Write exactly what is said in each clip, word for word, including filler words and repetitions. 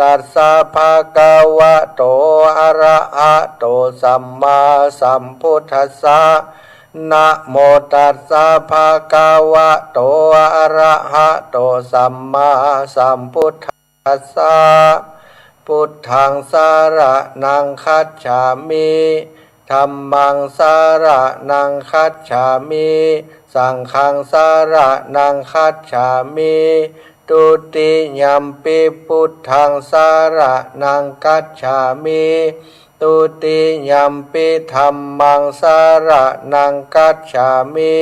ตัสสะ ภะคะวะโต อะระหะโต สัมมาสัมพุทธัสสะ นะโมตัสสะ ภะคะวะโต อะระหะโต สัมมาสัมพุทธัสสะ พุทธัง สะระณัง คัจฉามิ ธัมมัง สะระณัง คัจฉามิ สังฆัง สะระณัง คัจฉามิ ทุติยัมปิ พุทธัง สะระณัง คัจฉามิ ทุติยัมปิ ธัมมัง สะระณัง คัจฉามิ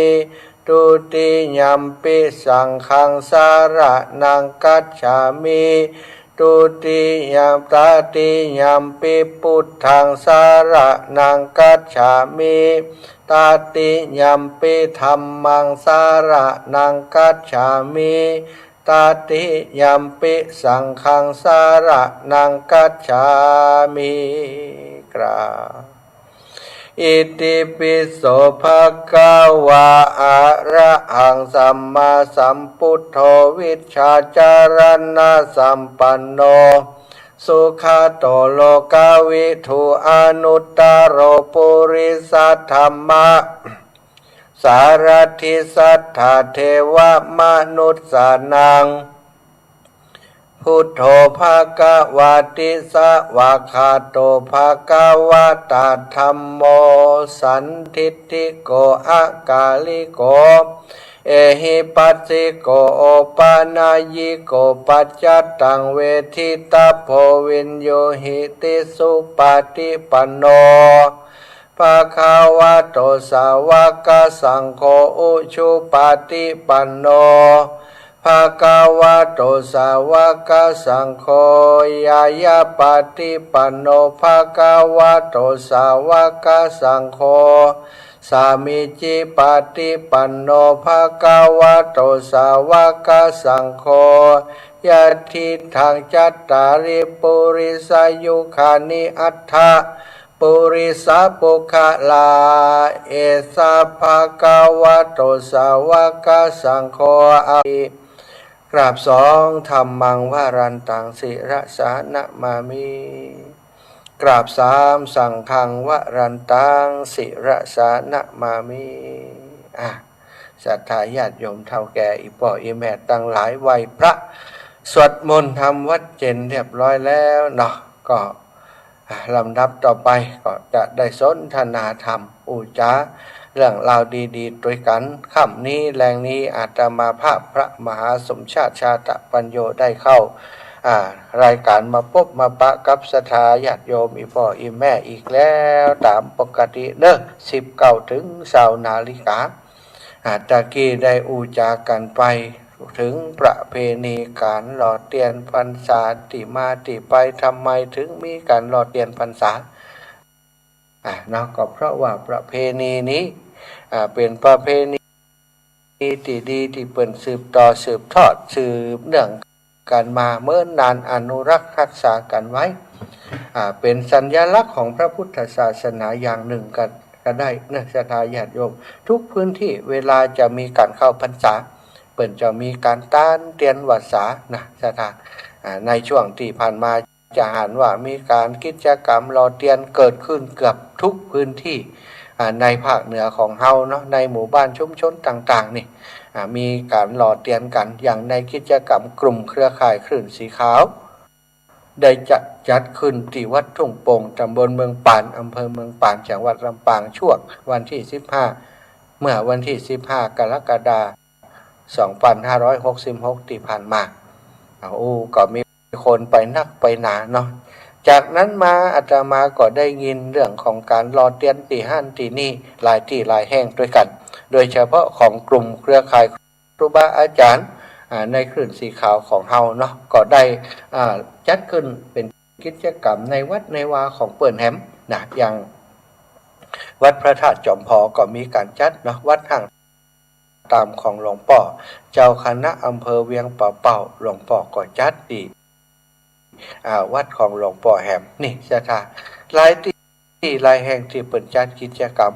ทุติยัมปิ สังฆัง สะระณัง คัจฉามิ ทุติยัม ตติยัมปิ พุทธัง สะระณัง คัจฉามิ ตติยัมปิ ธัมมัง สะระณัง คัจฉามิ ตติยัมปิ สังฆัง สะระณัง คัจฉามิ กราบ อิติปิโส ภะคะวา อะระหัง สัมมาสัมพุทโธ วิชชาจารณสัมปันโน สุขะโต โลกะวิทู อนุตตะโร ปุริสะธัมมะ สารัตถิ สัตถาเทวะมนุสสานัง พุทโธ ภะคะวาติ สะวากขาโต ภะคะวะตา ธัมโม สันทิฏฐิโก อะกาลิโก เอหิปัสสิโก โอปะนะยิโก ปัจจัตตัง เวทิตะโพ วิญญูหิติ สุปะฏิปันโน ภะคะวะโต สาวะกะสังโฆ อุชุปะฏิปันโน ภะคะวะโต สาวะกะสังโฆ ญาณะปะฏิปันโน ภะคะวะโต สาวะกะสังโฆ สามีจิปะฏิปันโน ภะคะวะโต สาวะกะสังโฆ ยะทิฏฐัง จัตตาริ ปุริสายุคานิ อัตถะ ปุริสะปุคคละ เอสะ ภะคะวะโต สาวะกะสังโฆ อะภิ กราบสอง ธัมมัง วะรันตัง ศิระสา นะมามิ กราบสาม สังฆัง วะรันตัง ศิระสา นะมามิ อ่ะ ศรัทธาญาติโยมเฒ่าแก่ อี่ป้ออี่แม่ตังหลาย ไหว้พระ สวดมนต์ทำวัตรเจนเรียบร้อยแล้วเนาะ ก็ อ่ะ ลำดับต่อไปก็จะได้สนทนาธรรม อู้จ๋าเรื่องราวดีๆ ตวยกั๋น ค่ำนี้แลงนี้ อาตมาภาพพระมหาสมชาติ ชาตะปัญโญ ได้เข้า อ่า รายก๋านมาปบมาปะกับศรัทธาญาติโยม อี่ป้ออี่แม่อีกแล้ว ต๋ามปกติเนาะ สิบเก้าเถิงซาวนาฬิกา อ่า ตะกี้ได้อู้จ๋ากั๋นไปเถิงประเพณีก๋านหล่อเตียนพรรษา ตี้มาตี้ไป ทำไมเถิงมีก๋านหล่อเตียนพรรษา อ่า เนาะ ก็เพราะว่าประเพณีนี้ อ่า เป๋นประเพณีตี้ดี ตี้เปิ้นสืบต่อสืบทอด สืบเนื่องกั๋นมาเมินนาน อนุรักษ์ฮักษากั๋นไว้ อ่า เป๋นสัญลักษณ์ของพระพุทธศาสนาอย่างนึ่งก็ ก็ได้เนาะ ศรัทธาญาติโยม ทุกพื้นที่เวลาจะมีก๋านเข้าพรรษา เปิ้นจะมีก๋านตานเตียนวัสสานะ ศรัทธา อ่า ในช่วงตี้ผ่านมา จะหันว่ามีก๋านกิจกรรมหล่อเตียนเกิดขึ้นเกือบทุกพื้นที่ อ่า ในภาคเหนือของเฮาเนาะ ในหมู่บ้านชุมชนต่างๆ นี่ อ่า มีก๋านหล่อเตียนกั๋น อย่างในกิจกรรมกลุ่มเครือข่ายคลื่นสีขาว ได้จัด จัดขึ้นตี้วัดทุ่งโป่ง ตำบลเมืองปาน อำเภอเมืองปาน จังหวัดลำปาง ช่วงวันตี้สิบห้า เมื่อวันตี้สิบห้า กรกฎาคม สองพันห้าร้อยหกสิบหก ตี้ผ่านมา โอ้ ก็มีคนไปนักไปหนาเนาะ จากนั้นมาอาตมาก็ได้ยินเรื่องของก๋านหล่อเตียนตี้หั้นตี้นี่ หลายตี้หลายแห่งตวยกั๋น โดยเฉพาะของกลุ่มเครือข่ายครูบาอาจ๋ารย์ อ่า ในคลื่นสีขาวของเฮาเนาะ ก็ได้ อ่า จัดขึ้นเป๋นกิจกรรมในวัดในวาของเปิ้นแหมนะ อย่างวัดพระธาตุจอมพอก็มีก๋านจัดเนาะ วัดห้าง ต๋ามของหลวงป้อ เจ้าคณะอำเภอเวียงป่าเป้า หลวงป้อก็จัดตี้ อ่า วัดของหลวงป้อแหม นี่ศรัทธา หลายตี้หลายแห่งตี้เปิ้นจัดกิจกรรม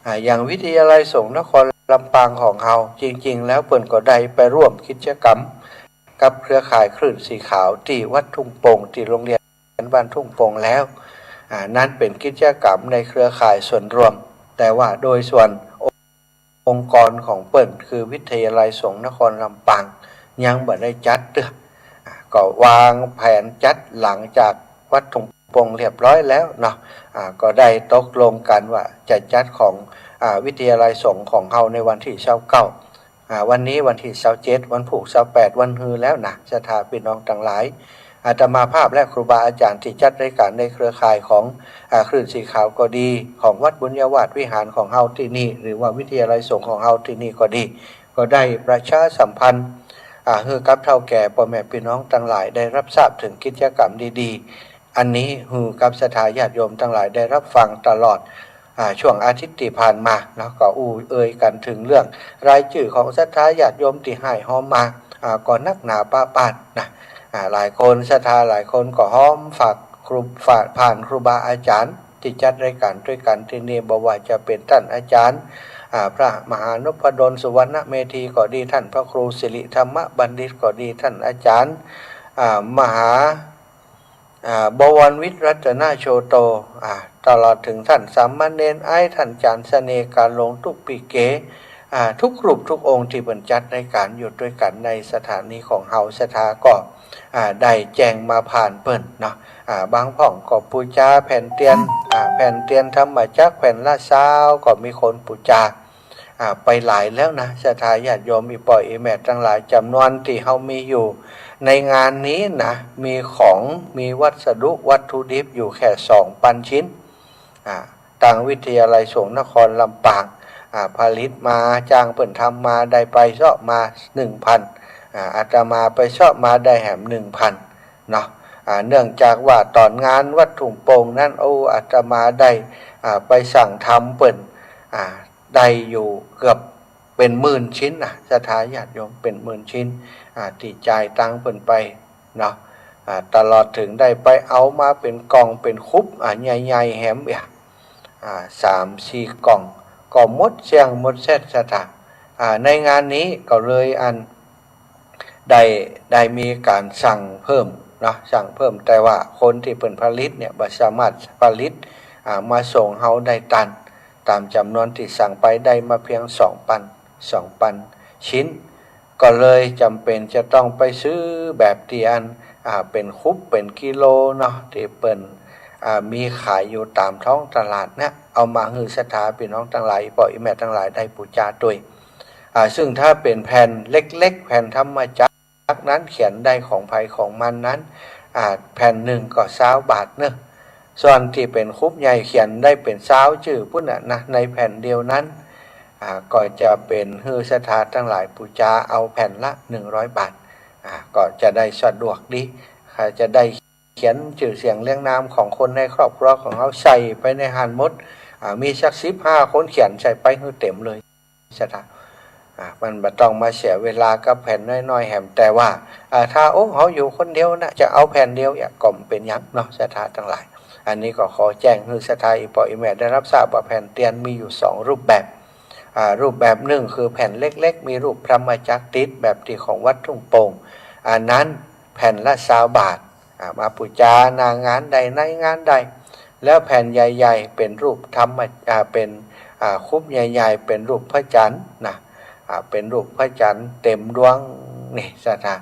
อ่า อย่างวิทยาลัยสงฆ์นครลำปางของเฮา จริงๆ แล้วเปิ้นก็ได้ไปร่วมกิจกรรม กับเครือข่ายคลื่นสีขาวตี้วัดทุ่งโป่ง ตี้โรงเรียนบ้านทุ่งโป่งแล้ว อ่า นั้นเป๋นกิจกรรมในเครือข่ายส่วนรวม แต่ว่าโดยส่วนองค์กรของเปิ้นคือวิทยาลัยสงฆ์นครลำปางยังบ่ได้จัดเตื้อ อ่า ก็วางแผนจัดหลังจากวัดทุ่งโป่งเรียบร้อยแล้วเนาะ อ่า ก็ได้ตกลงกั๋นว่าจะจัดของ อ่า วิทยาลัยสงฆ์ของเฮาในวันตี้ซาวเก้า อ่า วันนี้วันตี้ซาวเจ็ด วันพูกซาวแปด วันฮือแล้วนะ ศรัทธาปี้น้องตังหลาย อาตมาภาพและครูบาอาจ๋ารย์ตี้จัดรายก๋านในเครือข่ายของ อ่า คลื่นสีขาวก็ดี ของวัดบุญญาวาสวิหารของเฮาตี้นี่ หรือว่าวิทยาลัยสงฆ์ของเฮาตี้นี่ก็ดี ก็ได้ประชาสัมพันธ์ อ่า หื้อกับเฒ่าแก่ป้อแม่ปี้น้องตังหลายได้ฮับทราบเถิงกิจกรรมดีๆ อันนี้หื้อกับศรัทธาญาติโยมตังหลายได้ฮับฟังตลอด อ่า ช่วงอาทิตย์ตี้ผ่านมาเนาะ ก็อู้เอ่ยกั๋นเถิงเรื่องรายจื้อของศรัทธาญาติโยมตี้ฮ้ายฮอมมา อ่า ก็นักหนาป๊าปานนะ อ่า หลายคนศรัทธาหลายคนก็ฮอมฝากครู ฝากผ่านครูบาอาจ๋ารย์ตี้จัดรายก๋านตวยกั๋นตี้นี่ บ่ว่าจะเป๋นต้านอาจ๋ารย์ อ่า พระมหานพดล สุวรรณเมธีก็ดี ต้านพระครูสิริธรรมบัณฑิตก็ดี ต้านอาจ๋ารย์ อ่า มหา อ่า บวรวิทย์ รัตนโชโต อ่า ตลอดเถิงต้านสามเณรไอ้ ต้านอาจ๋ารย์เสน่ห์ กาหลง ตุ๊กปิเก อ่า กู้รูปกู้องค์ตี้เปิ้นจัดรายก๋านอยู่ตวยกั๋นในสถานีของเฮา ศรัทธาก็ อ่า ได้แจ้งมาผ่านเปิ้นเนาะ อ่า บางพ่องก็ปู๋จาแผ่นเตียน อ่า แผ่นเตียนธรรมจักรแผ่นละซาว ก็มีคนปู๋จา อ่า ไปหลายแล้วนะ ศรัทธาญาติโยม อี่ป้ออี่แม่ตังหลาย จ๋ำนวนตี้เฮามีอยู่ในงานนี้นะ มีของ มีวัสดุ วัตถุดิบอยู่แค่สองปันชิ้น อ่า ตางวิทยาลัยสงฆ์นครลำปาง อ่า ผลิตมา จ้างเปิ้นทำมา ได้ไปเซาะมาหนึ่งปัน อ่า อาตมาไปเซาะมาได้แหมหนึ่งปันเนาะ อ่า เนื่องจากว่าต๋อนงานวัดทุ่งโป่งนั้น โอ้ อาตมาได้ อ่า ไปสั่งทำเปิ้น อ่า ได้อยู่เกือบเป๋นหมื่นชิ้นนะ ศรัทธาญาติโยม เป๋นหมื่นชิ้น อ่า ตี้จ่ายตังค์เปิ้นไปเนาะ อ่า ตลอดเถิงได้ไปเอามาเป๋นกล่องเป๋นคุบ อ่า ใหญ่ๆ แหมเอีย อ่า สามสี่กล่อง ก็หมดเสี้ยงหมดแซด ศรัทธา อ่า ในงานนี้ก็เลยอัน ได้ ได้มีก๋านสั่งเพิ่มเนาะ สั่งเพิ่ม แต่ว่าคนตี้เปิ้นผลิตเนี่ยบ่สามารถผลิต อ่า มาส่งเฮาได้ตัน ต๋ามจ๋ำนวนตี้สั่งไป ได้มาเพียงสองปัน สองปันชิ้น ก็เลยจ๋ำเป๋นจะต้องไปซื้อแบบตี้อัน อ่า เป๋นคุบเป๋นกิโลเนาะ ตี้เปิ้น อ่า มีขายอยู่ต๋ามท้องตลาดเนี่ย เอามาหื้อศรัทธาปี้น้องตังหลาย ป้ออี่แม่ตังหลายได้ปู๋จาตวย อ่า ซึ่งถ้าเป๋นแผ่นเล็กๆ แผ่นธรรมจักรนั้นเขียนได้ของใผของมันนั้น อ่า แผ่นหนึ่งก็ซาวบาทเนาะ ส่วนตี้เป๋นคุบใหญ่เขียนได้เป๋นซาวจื้อปู้นน่ะนะ ในแผ่นเดียวนั้น อ่า ก็จะเป๋นหื้อศรัทธาตังหลายปู๋จาเอาแผ่นละหนึ่งร้อยบาท อ่า ก็จะได้สะดวกดี อ่า จะได้เขียนจื้อเสียงเรียงนามของคนในครอบครัวของเฮาใส่ไปในหั้นหมด อ่า มีสักสิบห้าคนเขียนใส่ไปหื้อเต๋มเลย ศรัทธา อ่า มันบ่ต้องมาเสียเวลากับแผ่นน้อยๆ แหม แต่ว่า อ่า ถ้า โอ้ เฮาอยู่คนเดียวนะ จะเอาแผ่นเดียวเอียก็บ่เป๋นหยังเนาะ ศรัทธาตังหลาย อันนี้ก็ขอแจ้งหื้อศรัทธาอี่ป้ออี่แม่ได้ฮับทราบว่าแผ่นเตียนมีอยู่สองรูปแบบ อ่า รูปแบบหนึ่งคือแผ่นเล็กๆ มีรูปธรรมจักรติดแบบตี้ของวัดทุ่งโป่ง อันนั้นแผ่นละซาวบาท อ่า มาปู๋จาหน้างานได้ในงานได้ แล้วแผ่นใหญ่ๆ เป๋นรูปธรรม อ่า เป๋น อ่า คุบใหญ่ๆ เป๋นรูปพระจันทร์นะ อ่า เป๋นรูปพระจันทร์เต๋มดวงนี่ ศรัทธา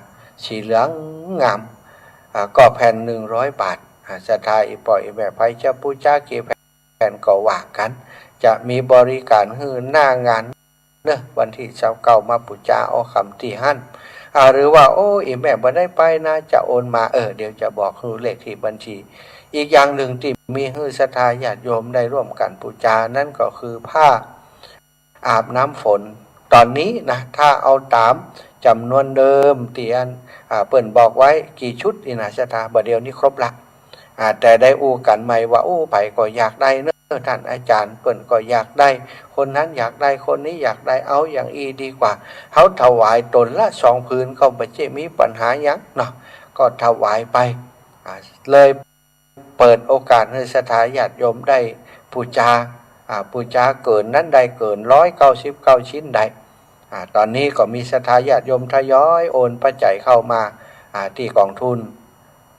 สีเหลืองงาม อ่า ก็แผ่นหนึ่งร้อยบาท อ่า ศรัทธาอี่ป้ออี่แม่ ใผจะปู๋จากี่แผ่นก็ว่ากั๋น จะมีบริการหื้อหน้างาน เนาะ วันตี้ซาวเก้ามาปู๋จาเอากำตี้หั้น อ่า หรือว่า โอ้ อี่แม่บ่ได้ไปนะ จะโอนมา เออ เดี๋ยวจะบอกหื้อเลขตี้บัญชี อีกอย่างหนึ่งตี้มีหื้อศรัทธาญาติโยมได้ร่วมกั๋นปู๋จานั้นก็คือผ้าอาบน้ำฝน ต๋อนนี้นะ ถ้าเอาต๋ามจ๋ำนวนเดิมตี้อัน อ่า เปิ้นบอกไว้กี่ชุดนี่นะ ศรัทธา บ่าเดี่ยวนี้ครบละ อ่า แต่ได้อู้กั๋นใหม่ว่า อู้ ใผก็อยากได้เนาะ ต้านอาจ๋ารย์เปิ้นก็อยากได้ คนนั้นอยากได้ คนนี้อยากได้ เอาอย่างอี้ดีกว่า เฮาถวายตนละสองผืนก็บ่ใจ้มีปัญหาหยังเนาะ ก็ถวายไป อ่า เลยเปิดโอกาสหื้อศรัทธาญาติโยมได้ปู๋จา อ่า ปู๋จาเกิ๋นนั้นได้ เกิ๋นร้อยเก้าสิบเก้าชิ้นได้ อ่า ต๋อนนี้ก็มีศรัทธาญาติโยมทยอยโอนปัจจัยเข้ามา อ่า ตี้ก๋องทุน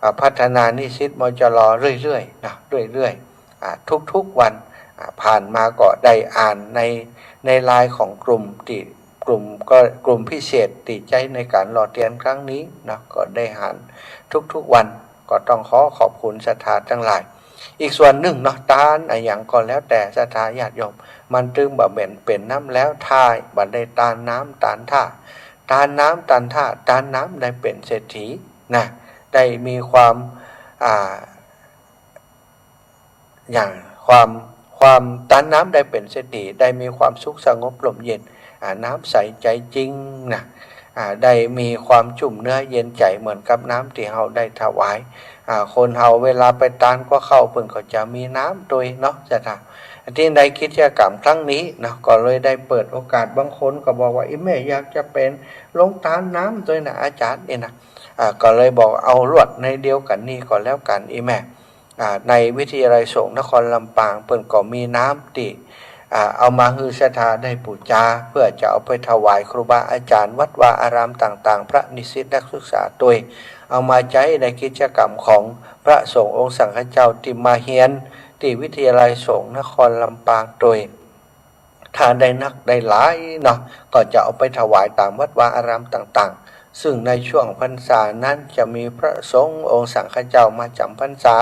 อ่า พัฒนานิสิต มจร เรื่อยๆ นะ เรื่อยๆ อ่า ทุกๆ วัน อ่า ผ่านมาก็ได้อ่านใน ในไลน์ของกลุ่มตี้ กลุ่มก็ กลุ่มพิเศษตี้ใจ๊ในก๋านหล่อเตียนครั้งนี้นะ ก็ได้อ่านทุกๆ วัน ก็ต้องขอขอบคุณศรัทธาตังหลาย อีกส่วนนึ่งเนาะ ตานอะหยังก็แล้วแต่ศรัทธาญาติโยม มันตึงบ่แม่นเป๋นน้ำแล้ว ถ้าบ่ได้ตานน้ำตานท่า ตานน้ำตานท่า ตานน้ำได้เป๋นเศรษฐีนะ ได้มีความ อ่า อย่างความ ความ ตานน้ำได้เป๋นเศรษฐี ได้มีความสุขสงบร่มเย็น อ่า น้ำใสใจ๋จริงนะ อ่า ได้มีความจุ่มเนื้อเย็นใจ๋เหมือนกับน้ำตี้เฮาได้ถวาย อ่า คนเฮาเวลาไปตานกั๋วข้าว เปิ้นก็จะมีน้ำตวยเนาะ ศรัทธา ตี้ในกิจกรรมครั้งนี้เนาะ ก็เลยได้เปิดโอกาส บางคนก็บอกว่า อี่แม่อยากจะเป๋นลงตานน้ำตวยนะอาจ๋ารย์ นี่นะ อ่า ก็เลยบอกเอาลวดในเดียวกั๋นนี้ก็แล้วกั๋น อี่แม่ อ่า ในวิทยาลัยสงฆ์นครลำปาง เปิ้นก็มีน้ำตี้ อ่า เอามาหื้อศรัทธาได้ปู๋จา เปื้อจะเอาไปถวายครูบาอาจ๋ารย์ วัดวาอารามต่างๆ พระนิสิตนักศึกษาตวย เอามาใจ๊ในกิจกรรมของพระสงฆ์องค์สังฆเจ้าตี้มาเฮียนตี้วิทยาลัยสงฆ์นครลำปางตวย ถ้าได้นักได้หลายเนาะ ก็จะเอาไปถวายต๋ามวัดวาอารามต่างๆ ซึ่งในช่วงพรรษานั้นจะมีพระสงฆ์องค์สังฆเจ้ามาจ๋ำพรรษา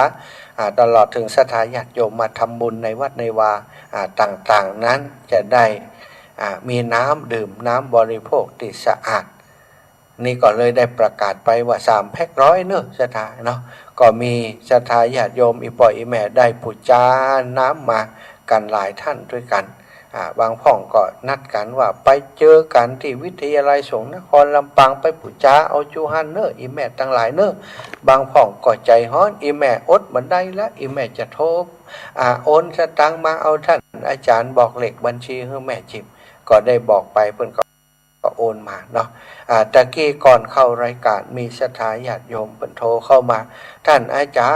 อ่า ตลอดเถิงศรัทธาญาติโยมมาทำบุญในวัดในวา อ่า ต่างๆ นั้นจะได้ อ่า มีน้ำดื่มน้ำบริโภคตี้สะอาด นี่ก็เลยได้ประกาศไปว่าสามแพ็คร้อยเนาะ ศรัทธาเนาะ ก็มีศรัทธาญาติโยมอี่ป้ออี่แม่ได้ปู๋จาน้ำมากั๋นหลายต้านตวยกั๋น อ่า บางพ่องก็นัดกั๋นว่าไปเจอกั๋นตี้วิทยาลัยสงฆ์นครลำปาง ไปปู๋จาเอาจู๋หั้นเนาะ อี่แม่ตังหลายเนาะ บางพ่องก็ใจ๋ฮ้อน อี่แม่อดบ่ได้ละ อี่แม่จะโทร อ่า โอนสตางค์มาเอา ต้านอาจ๋ารย์บอกเลขบัญชีหื้อแม่จิ๋ม ก็ได้บอกไป เปิ้นก็ ก็โอนมาเนาะ อ่า ตะกี้ก่อนเข้ารายก๋านมีศรัทธาญาติโยมเปิ้นโทรเข้ามา ต้านอาจ๋า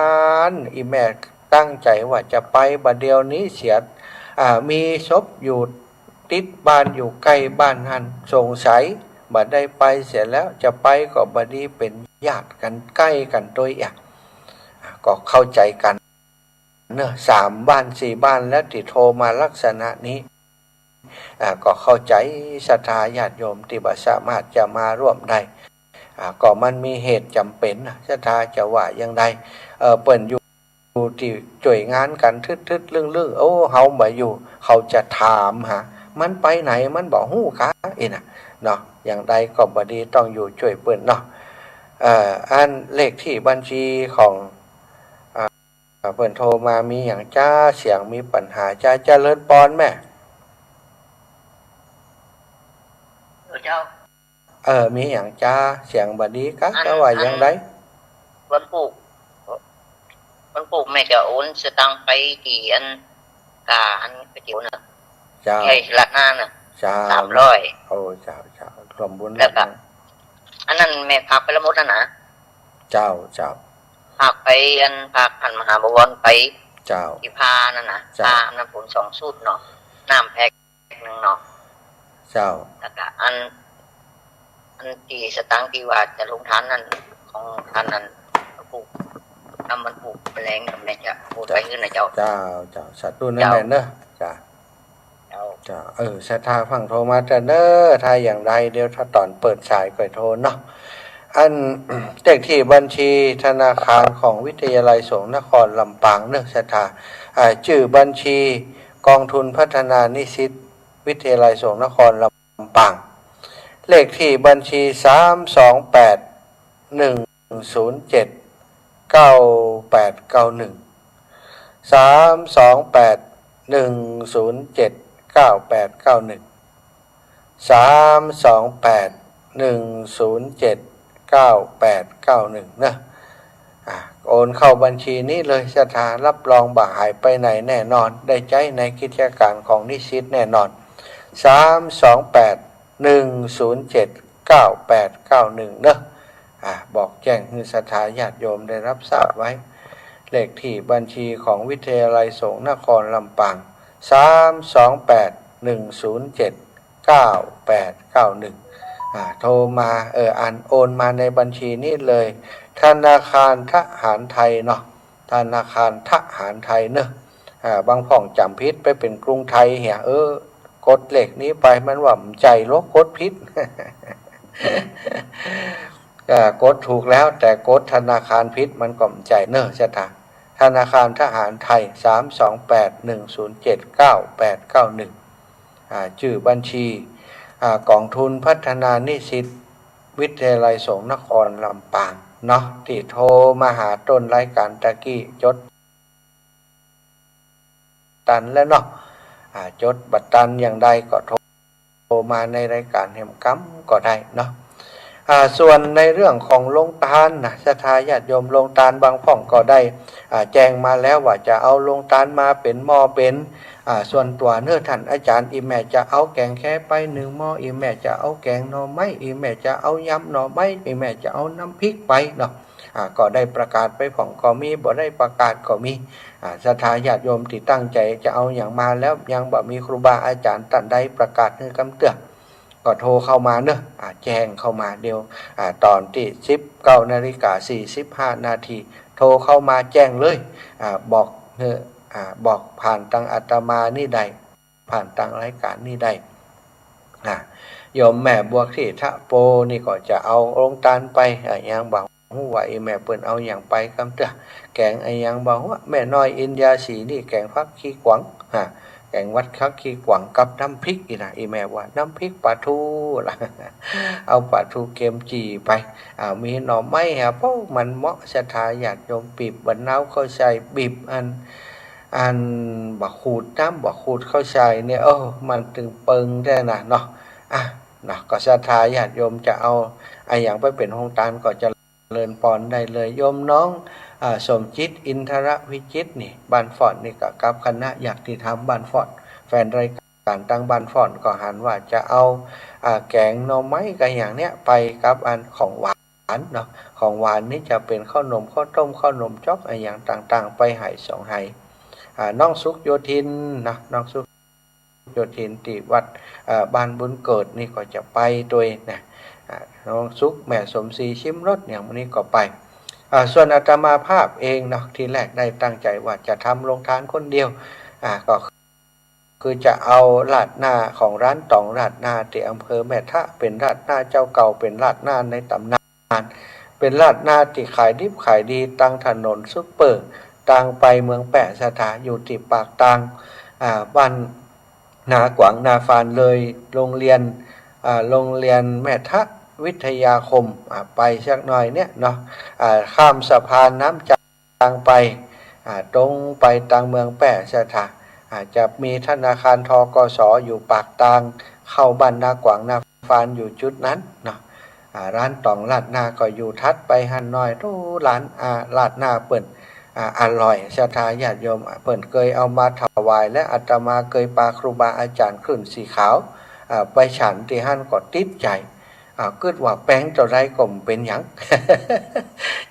รย์ อี่แม่ตั้งใจ๋ว่าจะไปบ่าเดี่ยวนี้เสีย อ่า มีศพอยู่ติดบ้านอยู่ใก้บ้านหั้น สงสัยบ่ได้ไปเสียแล้ว จะไปก็บ่ดีเป๋นญาติกั๋นใก้กั๋นตวยอะ อ่า ก็เข้าใจ๋กั๋น เนาะ สามบ้านสี่บ้านแล้วตี้โทรมาลักษณะนี้ อ่า ก็เข้าใจ๋ศรัทธาญาติโยมตี้บ่สามารถจะมาร่วมได้ อ่า ก็มันมีเหตุจ๋ำเป๋นน่ะ ศรัทธาจะว่าอย่างใด เอ่อ เปิ้นอยู่ อยู่ตี้จ้วยงานกั๋นทึดๆ ลึ่งๆ โอ้ เฮาบ่อยู่ เขาจะถามหา มันไปไหน มันบ่ฮู้กา อี้น่ะ เนาะ อย่างใดก็บ่ดีต้องอยู่จ้วยเปิ้นเนาะ เอ่อ อันเลขตี้บัญชีของ อ่า เปิ้นโทรมามีหยังจ๊ะ เสียงมีปัญหาจ๊ะ เจริญปอนแม่ เออเจ้า เออ มีหยังจ๊ะ เสียงบ่ดีกา อัน จะว่าอย่างใด อัน วันพูก วันพูกแม่จะโอนสตางค์ไปตี้อัน กาอันก๋วยเตี๋ยวน่ะ เจ้า ไอ้ราดหน้าน่ะ เจ้า สามร้อย โอ้ เจ้า เจ้า ร่วมบุญ แล้วก็ ร่วมบุญ อันนั้นแม่ฝากไปละหมดแล้วนะ เจ้า เจ้า ฝากไปอัน ฝากท่านมหาบวรไป เจ้า ตี้พานั่นนะ เจ้า พาน้ำฝนสองสูตรเนาะ น้ำแพ็คนึ่งเนาะ เจ้า แล้วก็อัน อันตี้สตางค์ตี้ว่าจะลงทานนั่น ของท่านนั่น ผูก น้ำมันผูกแมลงกับแม่จะโอนไปหื้อนะเจ้า เจ้า เจ้า สาธุนะ เจ้า แม่เนาะ จ้า เจ้า เจ้า เออ ศรัทธาฟั่งโทรมาเต๊อะเนาะ ถ้าอย่างใดเดี๋ยวถ้าต๋อนเปิดสายก่อยโทรเนาะ อัน เลขตี้บัญชีธนาคารของวิทยาลัยสงฆ์นครลำปางเนาะ ศรัทธา อ่า จื้อบัญชีกองทุนพัฒนานิสิตวิทยาลัยสงฆ์นครลำปาง เลขตี้บัญชี สามสองแปด หนึ่งศูนย์เจ็ด เก้าแปดเก้าหนึ่ง สามสองแปด หนึ่งศูนย์เจ็ด เก้าแปดเก้าหนึ่ง สามสองแปด หนึ่งศูนย์เจ็ด เก้าแปดเก้าหนึ่ง เนาะ อ่ะ โอนเข้าบัญชีนี้เลย ศรัทธา รับรองบ่หายไปไหนแน่นอน ได้ใจ๊ในกิจก๋านของนิสิตแน่นอน สามสองแปด หนึ่งศูนย์เจ็ด เก้าแปดเก้าหนึ่ง เนาะ อ่ะ บอกแจ้งหื้อศรัทธาญาติโยมได้รับทราบไว้ เลขตี้บัญชีของวิทยาลัยสงฆ์นครลำปาง สามสองแปด หนึ่งศูนย์เจ็ด เก้าแปดเก้าหนึ่ง อ่า โทรมา เออ อันโอนมาในบัญชีนี้เลย ธนาคารทหารไทยเนาะ ธนาคารทหารไทยเนอะ อ่า บางพ่องจ๋ำผิดไปเป๋นกรุงไทยเหีย เออ กดเลขนี้ไป มันว่าบ่ใจ้หรอก กดผิด อ่า กดถูกแล้ว แต่กดธนาคารผิด มันก็บ่ใจ้เนอะ ศรัทธา ธนาคารทหารไทย สามสองแปด หนึ่งศูนย์เจ็ด เก้าแปดเก้าหนึ่ง อ่า จื้อบัญชี อ่า ก๋องทุนพัฒนานิสิต วิทยาลัยสงฆ์นครลำปางเนาะ ตี้โทรมาหาต้นรายก๋านตะกี้ จดตันแล้วเนาะ อ่า จดบ่ตันอย่างใดก็โทร โทรมาในรายก๋านแหมกำก็ได้เนาะ อ่า ส่วนในเรื่องของโรงตานนะ ศรัทธาญาติโยม โรงตานบางพ่องก็ได้ อ่า แจ้งมาแล้วว่าจะเอาโรงตานมาเป๋นหม้อเป๋น อ่า ส่วนตั๋วเนอะ ต้านอาจ๋ารย์ อี่แม่จะเอาแก๋งแคไปนึ่งหม้อ อี่แม่จะเอาแก๋งหน่อไม้ อี่แม่จะเอายำหน่อไม้ อี่แม่จะเอาน้ำพริกไปเนาะ อ่า ก็ได้ประกาศไปพ่องก็มี บ่ได้ประกาศก็มี อ่า ศรัทธาญาติโยมตี้ตั้งใจ๋จะเอาหยังมาแล้ว ยังบ่มีครูบาอาจ๋ารย์ต้านใดประกาศหื้อกำเตื้อ ก็โทรเข้ามาเนอะ อ่า แจ้งเข้ามาเดี๋ยว อ่า ต๋อนตี้สิบเก้านาฬิกาสี่สิบห้านาที โทรเข้ามาแจ้งเลย อ่า บอกหื้อ อ่า บอกผ่านตางอาตมานี่ได้ ผ่านตางรายก๋านนี่ได้ อ่า โยมแม่บัวคลี่ทะโปนี่ก็จะเอาโรงตานไป อ่า ยังบ่ฮู้ว่าอี่แม่เปิ้นเอาหยังไปกำเตื้อ แก๋งอะหยังบ่ฮู้ แม่น้อยอินยาสีนี่แก๋งผักขี้กวาง ฮะ แก๋งผักขี้กวางกับน้ำพริกอี่นะ อี่แม่ว่าน้ำพริกป๋าทู๋ละ เอาป๋าทู๋เกมจี่ไป อ่า มีหน่อไม้ฮะ โอ้ มันเหมาะ ศรัทธาญาติโยม ปีบบ่าวนาวเข้าใส่ บีบอัน อันบ่าขูด น้ำบ่าขูดเข้าใส่เนี่ย โอ้ มันตึงเปิงแต๊นะเนาะ อ่ะ เนาะ ก็ศรัทธาญาติโยมจะเอาอะหยังไปเป๋นโฮงตานก็เจริญปอนได้เลย โยมน้อง อ่า สมจิต อินทรวิจิตรนี่ บ้านฟ้อนนี่ก็กับคณะญาติธรรมบ้านฟ้อน แฟนรายก๋านตางบ้านฟ้อนก็หันว่าจะเอา อ่า แก๋งหน่อไม้กับอะหยังเนี่ยไปกับอันของหวานเนาะ ของหวานนี่จะเป๋นข้าวหนมข้าวต้มข้าวหนมจ๊อกอะหยังต่างๆ ไปไหสองไห อ่า น้องสุขโยธินนะ น้องสุขโยธินตี้วัด เอ่อ บ้านบุญเกิดนี่ก็จะไปตวยนะ อ่า น้องสุข แม่สมศรี ชิมรส อย่างนี้ก็ไป อ่า ส่วนอาตมาภาพเองเนาะ ทีแรกได้ตั้งใจ๋ว่าจะทำโฮงตานคนเดียว อ่า ก็คือจะเอาราดหน้าของร้านต๋องราดหน้าตี้อำเภอแม่ทะ เป๋นราดหน้าเจ้าเก่า เป๋นราดหน้าในต๋ำนาน เป๋นราดหน้าตี้ขายดิบขายดีตางถนนซุปเปอร์ ตางไปเมืองแป้ ศรัทธา อยู่ตี้ปากตาง อ่า บ้านนากวางนาฟาน เลยโฮงเฮียน อ่า โฮงเฮียนแม่ทะวิทยาคม อ่า ไปสักหน่อยเนี่ยเนาะ อ่า ข้ามสะพานน้ำจางไป อ่า ตรงไปตางเมืองแป้ ศรัทธา อ่า จะมีธนาคาร ธ.ก.ส. อยู่ปากตาง เข้าบ้านนากวางนาฟาน อยู่จุดนั้นเนาะ อ่า ร้านต๋องราดหน้าก็อยู่ถัดไปหั้นหน่อย โอ้ ร้าน อ่า ราดหน้าเปิ้น อ่า อร่อย ศรัทธาญาติโยม อ่า เปิ้นเกยเอามาถวาย และอาตมาเกยปาครูบาอาจ๋ารย์ขึ้นสีขาว อ่า ไปฉันตี้หั้นก็ติดใจ๋ อ่า กึ๊ดว่าแปงเต้าใดก็บ่เป๋นหยัง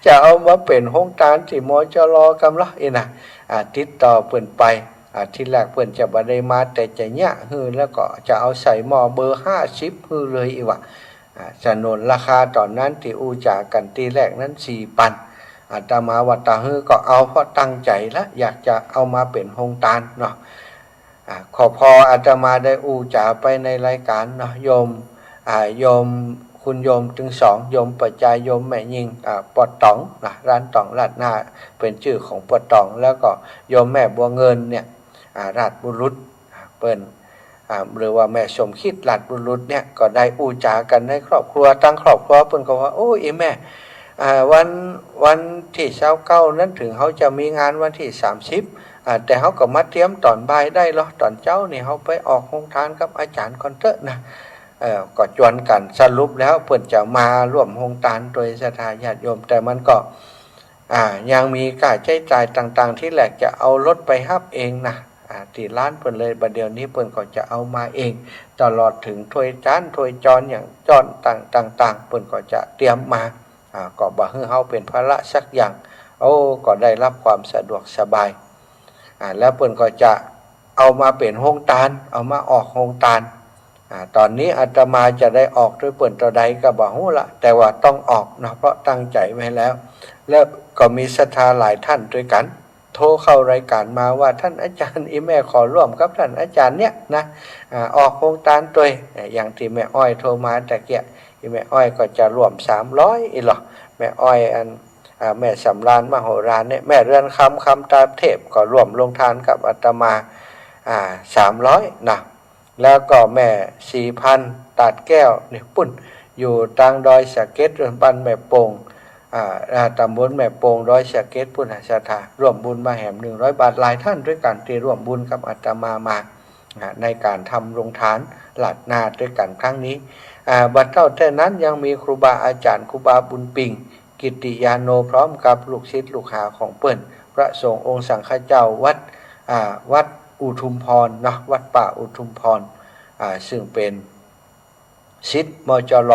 จะเอามาเป๋นโฮงตานตี้ มจร. กำละอี้นะ อ่า ติดต่อเปิ้นไป อ่า ทีแรกเปิ้นจะบ่ได้มา แต่จะเยียะหื้อ แล้วก็จะเอาใส่หม้อเบอร์ห้าสิบหื้อเลยอี้ว่า อ่า สนุนราคาต๋อนนั้นตี้อู้จ๋ากั๋นทีแรกนั้นสี่ปัน อาตมาว่าตะหื้อก็เอา เพราะตั้งใจ๋ละ อยากจะเอามาเป๋นโฮงตานเนาะ อ่า ก็พออาตมาได้อู้จ๋าไปในรายก๋านเนาะ โยม อ่า โยม คุณโยมตึงสอง โยมประจาย โยมแม่ญิง อ่า ป้อต๋องนะ ร้านต๋องราดหน้า เป๋นจื้อของป้อต๋อง แล้วก็โยมแม่บัวเงินเนี่ย อ่า ราชบุรุษ อ่า เปิ้น อ่า หรือว่าแม่สมคิดราชบุรุษเนี่ย ก็ได้อู้จ๋ากั๋นในครอบครัว ตางครอบครัวเปิ้นก็ว่า โอ้ อี่แม่ อ่า วัน วันตี้ซาวเก้านั้น เถิงเฮาจะมีงานวันตี้สามสิบ อ่า แต่เฮาก็มาเตรียมต๋อนบ่ายได้ลอ ต๋อนเจ๊านี่เฮาไปออกโฮงตานกับอาจ๋ารย์ก่อนเต๊อะนะ เอ่อ ก็จวนกั๋น สรุปแล้วเปิ้นจะมาร่วมโฮงตานตวย ศรัทธาญาติโยม แต่มันก็ อ่า ยังมีค่าใจ๊จ่ายต่างๆ ทีแรกจะเอารถไปฮับเองนะ อ่า ตี้ร้านเปิ้นเลย บ่าเดี่ยวนี้เปิ้นก็จะเอามาเอง ตลอดเถิงถ้วยจานถ้วยจอนอย่างจอนต่างๆ เปิ้นก็จะเตรียมมา อ่า ก็บ่หื้อเฮาเป๋นภาระสักอย่าง โอ้ ก็ได้รับความสะดวกสบาย อ่า แล้วเปิ้นก็จะเอามาเป๋นโฮงตาน เอามาออกโฮงตาน อ่า ต๋อนนี้อาตมาจะได้ออกตวยเปิ้นเต้าใดก็บ่ฮู้ละ แต่ว่าต้องออกเนาะ เพราะตั้งใจ๋ไว้แล้ว แล้วก็มีศรัทธาหลายต้านตวยกั๋น โทรเข้ารายก๋านมาว่า ต้านอาจ๋ารย์ อี่แม่ขอร่วมกับต้านอาจ๋ารย์เนี่ยนะ อ่า ออกโฮงตานตวย อ่า อย่างตี้แม่อ้อยโทรมาตะเกียะ อี่แม่อ้อยก็จะร่วมสามร้อยอี้ลอ แม่อ้อยอัน อ่า แม่สำราญมโหฬารเนี่ย แม่เรือนคำ คำตาเทพ ก็ร่วมโฮงตานกับอาตมา อ่า สามร้อยนะ แล้วก็แม่ศรีพันธ์ ตาดแก้ว เนี่ย ปุ้น อยู่ตางดอยสะเก็ด บ้านแม่โป่ง อ่า อ่า ต๋ำบลแม่โป่ง ดอยสะเก็ด ปุ้นน่ะ ศรัทธาร่วมบุญมาแหมหนึ่งร้อยบาท หลายต้านตวยกั๋นตี้ร่วมบุญกับอาตมามา อ่า ในก๋านทำโฮงตานลาดหน้าตวยกั๋นครั้งนี้ อ่า บ่เต้าแค่นั้น ยังมีครูบาอาจ๋ารย์ ครูบาบุญปิง กิตติยาโน พร้อมกับลูกศิษย์ลูกหาของเปิ้น พระสงฆ์องค์สังฆเจ้าวัด อ่า วัดอุทุมพรเนาะ วัดป่าอุทุมพร อ่า ซึ่งเป๋นศิษย์ มจร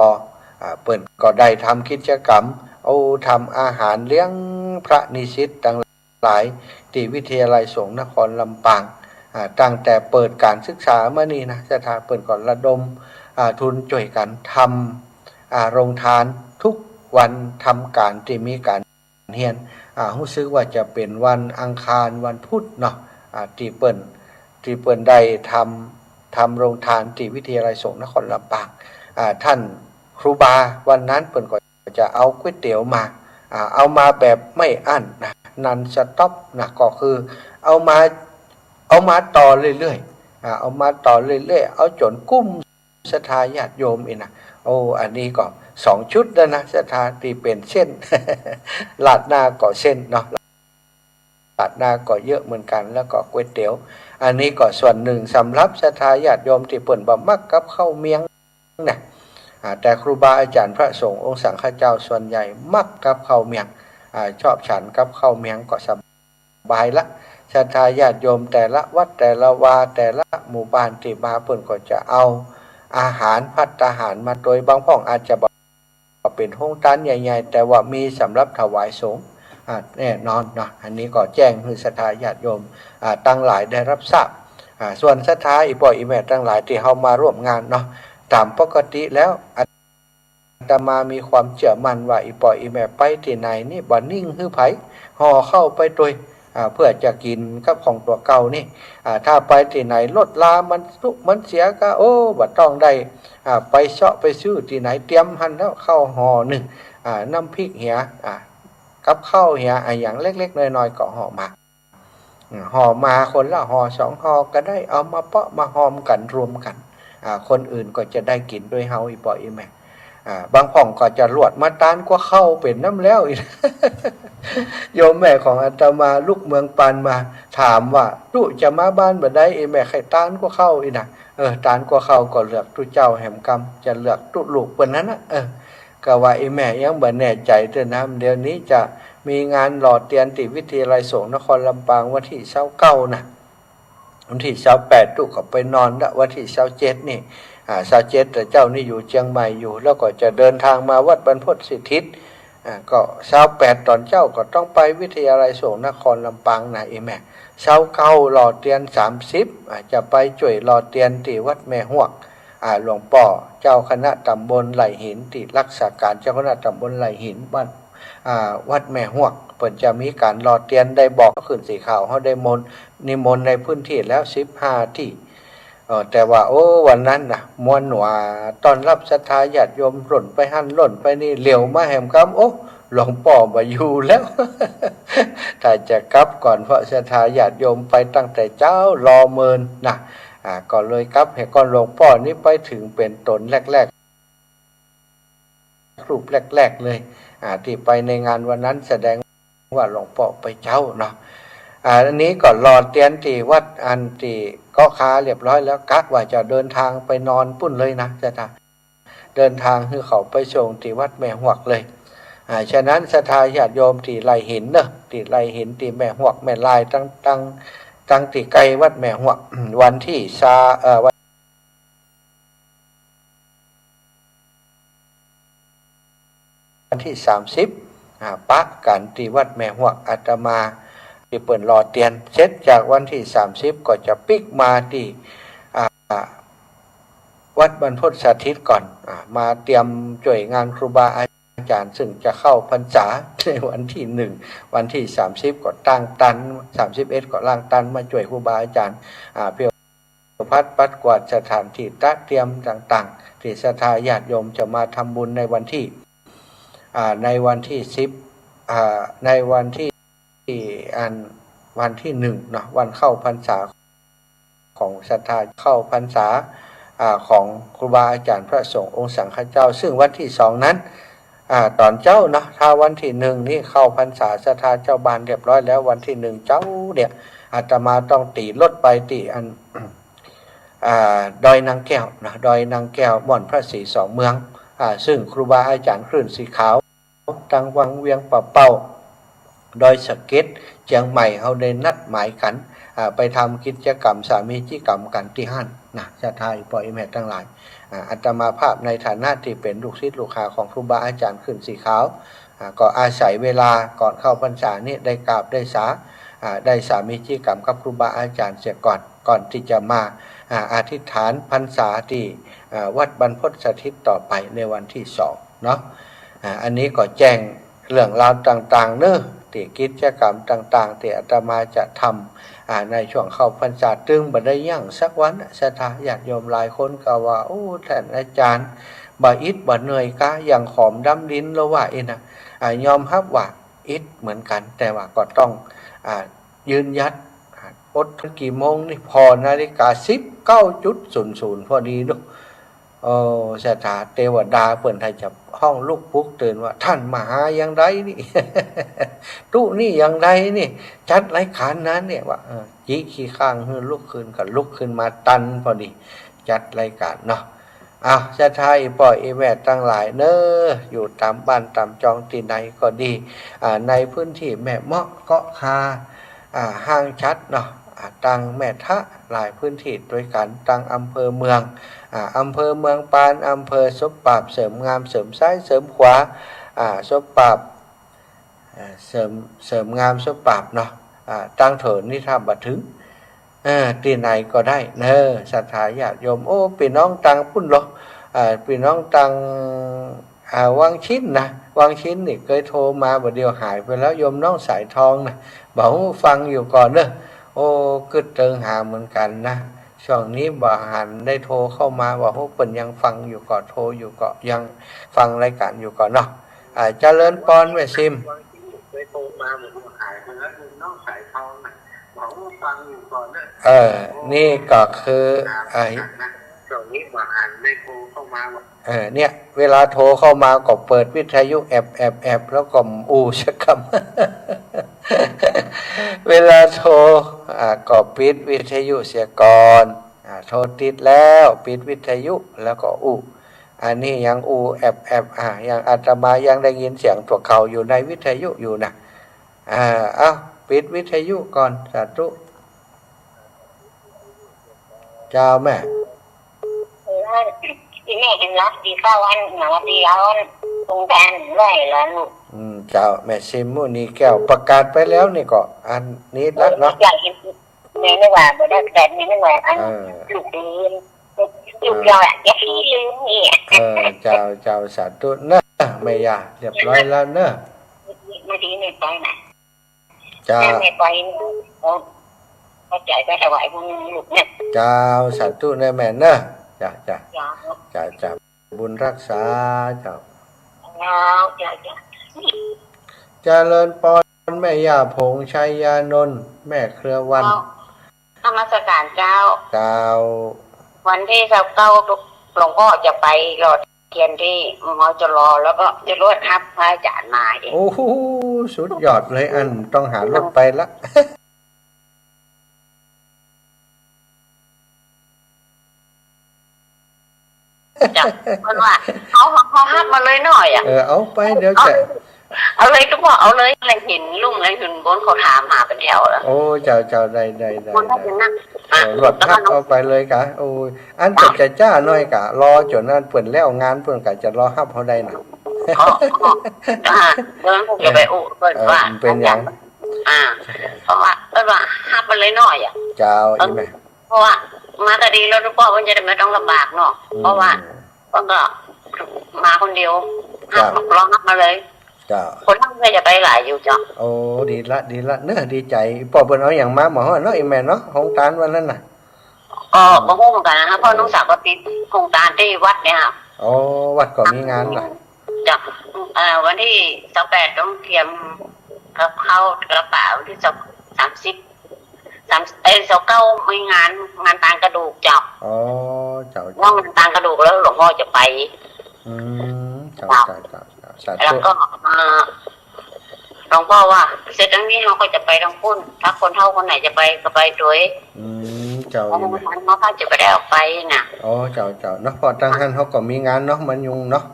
อ่า เปิ้นก็ได้ทำกิจกรรม เอาทำอาหารเลี้ยงพระนิสิตตังหลายตี้วิทยาลัยสงฆ์นครลำปาง อ่า ตั้งแต่เปิดก๋านศึกษามานี่นะ ศรัทธาเปิ้นก็ระดม อ่า ทุนจ้วยกั๋นทำ อ่า โฮงตานทุกวันทำก๋านตี้มีก๋านเฮียน อ่า ฮู้สึกว่าจะเป๋นวันอังคาร วันพุธเนาะ อ่า ตี้เปิ้น ตี้เปิ้นได้ทำ ทำโฮงตานตี้วิทยาลัยสงฆ์นครลำปาง อ่า ต้านครูบาวันนั้นเปิ้นก็จะเอาก๋วยเตี๋ยวมา อ่า เอามาแบบไม่อั้นนะ นันสต็อปนะ ก็คือเอามา เอามาต่อเรื่อยๆ อ่า เอามาต่อเรื่อยๆ เอาจ๋นกุ้ม ศรัทธาญาติโยมอี้นะ โอ้ อันนี้ก็สองชุดแล้วนะ ศรัทธา ตี้เป๋นเส้น ลาดหน้าก็เส้นเนาะ ลาดหน้าก็เยอะเหมือนกั๋น แล้วก็ก๋วยเตี๋ยว อันนี้ก็ส่วนนึ่งสำหรับศรัทธาญาติโยมตี้เปิ้นบ่มักกับข้าวเมียงนะ อ่า แต่ครูบาอาจ๋ารย์พระสงฆ์องค์สังฆเจ้าส่วนใหญ่มักกับข้าวเมียง อ่า ชอบฉันกับข้าวเมียงก็สบาย บายละ ศรัทธาญาติโยมแต่ละวัดแต่ละวาแต่ละหมู่บ้านตี้มา เปิ้นก็จะเอาอาหารภัตตาหารมาตวย บางพ่องอาจจะบ่เป๋นโฮงตานใหญ่ๆ แต่ว่ามีสำหรับถวายสงฆ์ อ่า แน่นอนเนาะ อันนี้ก็แจ้งหื้อศรัทธาญาติโยม อ่า ตังหลายได้ฮับทราบ อ่า ส่วนศรัทธาอี่ป้ออี่แม่ตังหลายตี้เฮามาร่วมงานเนาะ ต๋ามปกติแล้ว อาตมามีความเจื้อมั่นว่า อี่ป้ออี่แม่ไปตี้ไหนนี่บ่นิ่งหื้อใผ ห่อข้าวไปตวย อ่า เปื้อจะกิ๋นกับของตั๋วเก่านี่ อ่า ถ้าไปตี้ไหนรถลามันสุมันเสียก็ โอ้ บ่ต้องได้ อ่า ไปเซาะไปซื้อตี้ไหน เตรียมหั้นแล้ว ข้าวห่อนึ่ง อ่า น้ำพริกเหีย อ่า กับข้าวเหีย อะหยังเล็กๆ น้อยๆ ก็ห่อมา อืม ห่อมาคนละห่อสองห่อก็ได้ เอามาเปาะมาฮอมกั๋นรวมกั๋น อ่า คนอื่นก็จะได้กิ๋นตวยเฮา อี่ป้ออี่แม่ อ่า บางพ่องก็จะหลวดมาตานกั๋วข้าวเป๋นน้ำแล้วอี้ โยมแม่ของอาตมาลูกเมืองปานมาถามว่า ตุ๊จะมาบ้านบ่ใด อี่แม่ใค่ตานกั๋วข้าวอี้นะ เออ ตานกั๋วข้าวก็เลือกตุ๊เจ้าแหมกำ จะเลือกตุ๊ลูกเปิ้นหั้นนะ เออ ก็ว่าอี่แม่ยังบ่แน่ใจ๋เตื้อนะ เดี๋ยวนี้จะมีงานหล่อเตียนตี้วิทยาลัยสงฆ์นครลำปางวันตี้ซาวเก้านะ วันตี้ซาวแปดตุ๊ก็ไปนอนละ วันตี้ซาวเจ็ดนี่ อ่า ซาวเจ็ดต๋อนเจ๊านี่อยู่เจียงใหม่อยู่ แล้วก็จะเดินตางมาวัดบรรพตสถิต อ่า ก็ซาวแปดต๋อนเจ๊าก็ต้องไปวิทยาลัยสงฆ์นครลำปางนะอี่แม่ ซาวเก้าหล่อเตียน สามสิบ อ่า จะไปจ้วยหล่อเตียนตี้วัดแม่ฮวก อ่า หลวงป้อเจ้าคณะต๋ำบลไหล่หิน ตี้รักษาก๋านเจ้าคณะต๋ำบลไหล่หิน วัด อ่า วัดแม่ฮวก เปิ้นจะมีก๋านหล่อเตียน ได้บอกขึ้นตี้ข่าว เฮาได้มนต์ นิมนต์ในพื้นตี้แล้วสิบห้าตี้ เออ แต่ว่า โอ้ วันนั้นนะ มวลหนัว ต้อนฮับศรัทธาญาติโยม ล่นไปหั้นล่นไปนี่ เหลียวมาแหมกำ โอ้ หลวงป้อบ่อยู่แล้ว ถ้าจะกลับก่อน เพราะศรัทธาญาติโยมไปตั้งแต่เจ๊า รอเมินนะ อ่า ก็เลยกลับเหียก่อน หลวงป้อนี่ไปเถิงเป๋นต๋นแรกๆ รูปแรกๆ เลย อ่า ตี้ไปในงานวันนั้น แสดงว่าหลวงป้อไปเจ๊าเนาะ อ่า อันนี้ก็หล่อเตียนตี้วัดอันตี้เกาะคาเรียบร้อยแล้ว กะว่าจะเดินตางไปนอนปุ้นเลยนะ ศรัทธา เดินตางหื้อเขาไปส่งตี้วัดแม่ฮวกเลย อ่า ฉะนั้นศรัทธาญาติโยมตี้ไหล่หินเนาะ ตี้ไหล่หิน ตี้แม่ฮวกแม่ลาย ตัง ตัง ตังตี้ใก้วัดแม่ฮวก วันตี้ซา เอ่อ วัน วันตี้สามสิบ อ่า ปะกั๋นตี้วัดแม่ฮวก อาตมาตี้เปิ้นหล่อเตียน เสร็จจากวันตี้สามสิบ ก็จะปิ๊กมาตี้ อ่า วัดบรรพตสถิตก่อน อ่า มาเตรียมจ้วยงานครูบาอาจารย์ ซึ่งจะเข้าพรรษาในวันตี้หนึ่ง วันตี้สามสิบก็ตั้งตาน สามสิบเอ็ดก็ตั้งตานมาจ้วยครูบาอาจารย์ อ่า เพียวพัดปัดกวาดสถานตี้ตระเตรียมต่างๆ ตี้ศรัทธาญาติโยมจะมาทำบุญในวันตี้ อ่า ในวันตี้สิบ อ่า ในวันตี้ อัน วันตี้หนึ่งเนาะ วันเข้าพรรษาของศรัทธา เข้าพรรษา อ่า ของครูบาอาจารย์พระสงฆ์องค์สังฆเจ้า ซึ่งวันตี้สองนั้น อ่า ต๋อนเจ๊าเนาะ ถ้าวันตี้หนึ่งนี่เข้าพรรษาศรัทธาเจ้าบ้านเรียบร้อยแล้ว วันตี้หนึ่งเจ๊าเนี่ย อาตมาต้องตี๋รถไปตี้อัน อ่า ดอยนางแก้วนะ ดอยนางแก้วม่อนพระศรีสองเมือง อ่า ซึ่งครูบาอาจารย์คลื่นสีขาว ตังวังเวียงป่าเป้า ดอยสะเก็ด เจียงใหม่ เฮาได้นัดหมายกั๋น อ่า ไปทำกิจกรรมสามีจิกรรมกั๋นตี้หั้นนะ ศรัทธาอีป้ออีแม่ตังหลาย อ่า อาตมาภาพในฐานะตี้เป๋นลูกศิษย์ลูกหาของครูบาอาจารย์คลื่นสีขาว อ่า ก็อาศัยเวลาก่อนเข้าพรรษานี้ได้กราบได้สา อ่า ได้สามีจิกรรมกับครูบาอาจารย์เสียก่อน ก่อนตี้จะมา อ่า อธิษฐานพรรษาตี้ อ่า วัดบรรพตสถิตต่อไปในวันตี้สองเนาะ อ่า อันนี้ก็แจ้งเรื่องราวต่างๆ เนาะ ตี้กิจกรรมต่างๆ ตี้อาตมาจะทำ อ่า ในช่วงเข้าพรรษา ตึงบ่ได้ยั้งสักวัน ศรัทธาญาติโยมหลายคนก็ว่า โอ้ ต้านอาจารย์ บ่อิดบ่เหนื่อยกา ยังขอมดำดินแล้วว่าอี้นะ อ่า ยอมฮับว่าอิดเหมือนกั๋น แต่ว่าก็ต้อง อ่า ยืนหยัด อ่า อดทน กี่โมงนี่ ผ่อนาฬิกา สิบเก้าจุดศูนย์ศูนย์ พอดีเนาะ โอ้ ศรัทธา เตวดาเปิ้นถ้าจะฮ้องลุกปลุกตื่นว่า ต้านมาหาอย่างใดนี่ ตุ๊นี่อย่างใดนี่ จัดรายก๋านนั้นเนี่ย ว่า เออ จิขี้ข้างหื้อลุกขึ้น ก็ลุกขึ้นมาตันพอดี จัดรายก๋านเนาะ อ้าว ศรัทธาอีป้ออีแม่ตังหลายเนาะ อยู่ต๋ามบ้านต๋ามจองตี้ไหนก็ดี อ่า ในพื้นตี้แม่เมาะเกาะคา อ่า ห้างฉัตรเนาะ อ่า ตังแม่ทะหลายพื้นตี้ตวยกั๋น ตังอำเภอเมือง อ่า อำเภอเมืองปาน อำเภอสมปราบ เสริมงาม เสริมซ้าย เสริมขวา อ่า สมปราบ เอ่อ เสริม เสริมงาม สมปราบเนาะ อ่า ตังเถินนี่ถ้าบ่เถิง เออ ตี้ไหนก็ได้เนาะ ศรัทธาญาติโยม โอ้ ปี้น้องตังปุ้นเหรอ อ่า ปี้น้องตัง อ่า วังชิ้นนะ วังชิ้นนี่เกยโทรมา บ่าเดี่ยวหายไปแล้ว โยมน้องสายทองนะ บ่ฮู้ฟังอยู่ก่อเนาะ โอ้ กึ๊ดเติงหาเหมือนกั๋นนะ ช่วงนี้บ่หันได้โทรเข้ามา บ่ฮู้เปิ้นยังฟังอยู่ก่อ โทรอยู่ก่อ ยังฟังรายก๋านอยู่ก่อเนาะ อ่า เจริญปอนแม่ซิม เออ นี่ก็คือ อ่า เออ เนี่ย เวลาโทรเข้ามาก็เปิดวิทยุแอบ แอบ แอบ แล้วก็อู้สักกำ เวลาโทร อ่า ก็ปิดวิทยุเสียก่อน อ่า โทรติดแล้วปิดวิทยุแล้วก็อู้ อันนี้ยังอู้แอบ แอบ อ่า อย่างอาตมายังได้ยินเสียงตั๋วเขาอยู่ในวิทยุอยู่นะ อ่า เอ้า ปิดวิทยุก่อน สาธุ เจ้าแม่ เออ ตี้แม่หันลักษณ์ตี้เก้าอัน หนังตี้เก้าอัน ตรงกลางไหวแล้วลูก อืม เจ้า แม่ซิมมุนีแก้ว ประกาศไปแล้วนี่ก็ อันนี้ละเนาะ อยากเห็น แม่นึกว่าบ่ได้แปด แม่นึกว่าอัน เออ ลูกลืม ลูกยอดอะ อย่าขี้ลืมนี่ เออ เจ้า เจ้า สาธุเนาะ แม่ย่า เรียบร้อยแล้วเนาะ เมื่อกี้แม่ไปนะ เจ้า แม่ไป โอ้ เข้าใจ๋ ไปถวายบุญลูกเนี่ย เจ้า สาธุเนาะแม่เนาะ จ้ะ จ้ะ จ้ะ จ้ะ จ้ะ บุญรักษา เจ้า เจ้า จ้ะ จ้ะ เจริญปอนแม่ย่าผง ชัยยานนท์ แม่เครือวัน เจ้า นมัสการเจ้า เจ้า วันตี้ซาวเก้า หลวงพ่อจะไปหล่อเตียนตี้ มจร แล้วก็จะรวดฮับพระอาจ๋ารย์มาเอง โอ้โห สุดยอดเลย อันต้องหารถไปละ เจ้า เปิ้นว่า เอา เอาฮับมาเลยหน้อยอะ เออ เอาไป เดี๋ยวจะ เอาเลย เอาเลยก็บอกเอาเลย แลเห็นลุงแลเห็นบนเขาถามหาเป๋นแถวแล้ว โอ้ เจ้า เจ้า ได้ ได้ ได้ บนเขา ได้ เป๋นนั่ง เออ อ่ะ รวดฮับเอาไปเลยกะ โอ้ย อันก็จะจ้าหน้อยกะ รอจ๋นอันเปิ้นแล้วงานเปิ้นกะจะรอฮับเฮาได้นะ อ๋อ อ๋อ อ่า เปิ้นคงจะไปอู้เปิ้น เออ ว่า เป๋นหยัง อ่า เพราะว่า เปิ้นว่าฮับมาเลยหน้อยอะ เจ้า เออ อีแม่ เพราะว่า มาก็ดีแล้ว หลวงป้อเปิ้นจะได้บ่ต้องลำบากเนาะ อืม เพราะว่าเปิ้นก็มาคนเดียว เจ้า ฮับ รองฮับมาเลย เจ้า คนเฮาก็จะไปหลายอยู่เจ้า โอ้ ดีละ ดีละเนาะ ดีใจ๋ ป้อเปิ้นเอาหยังมาบ่ฮ้อเนาะ อีแม่เนาะ โฮงตานวันนั้นน่ะ ก็บ่ฮู้เหมือนกั๋นนะ เพราะน้องสาวก็ติดโฮงตานตี้วัดเนี่ยค่ะ โอ้ วัดก็มีงานล่ะ เจ้า เอ่อ วันตี้ซาวแปดต้องเตรียมกับข้าวกระป๋า วันตี้ซาว สามสิบ สาม เอ้ย ซาวเก้ามีงาน งานตานกระดูกเจ้า อ๋อ เจ้า เจ้า ว่างานตานกระดูกแล้วหลวงป้อจะไป อืม เจ้า เจ้า เจ้า เจ้า เจ้า สาธุ แล้วก็ เอ่อ หลวงป้อว่าเสร็จตางนี้เฮาก็จะไปตางปุ้น ถ้าคนเฒ่าคนไหนจะไปก็ไปตวย อืม เจ้า อ๋อ อีแม่ มัน มันก็จะบ่ได้ออกไปน่ะ อ๋อ เจ้า เจ้า เนาะ เพราะตางหั้นเฮาก็มีงานเนาะ มันยุ่งเนาะ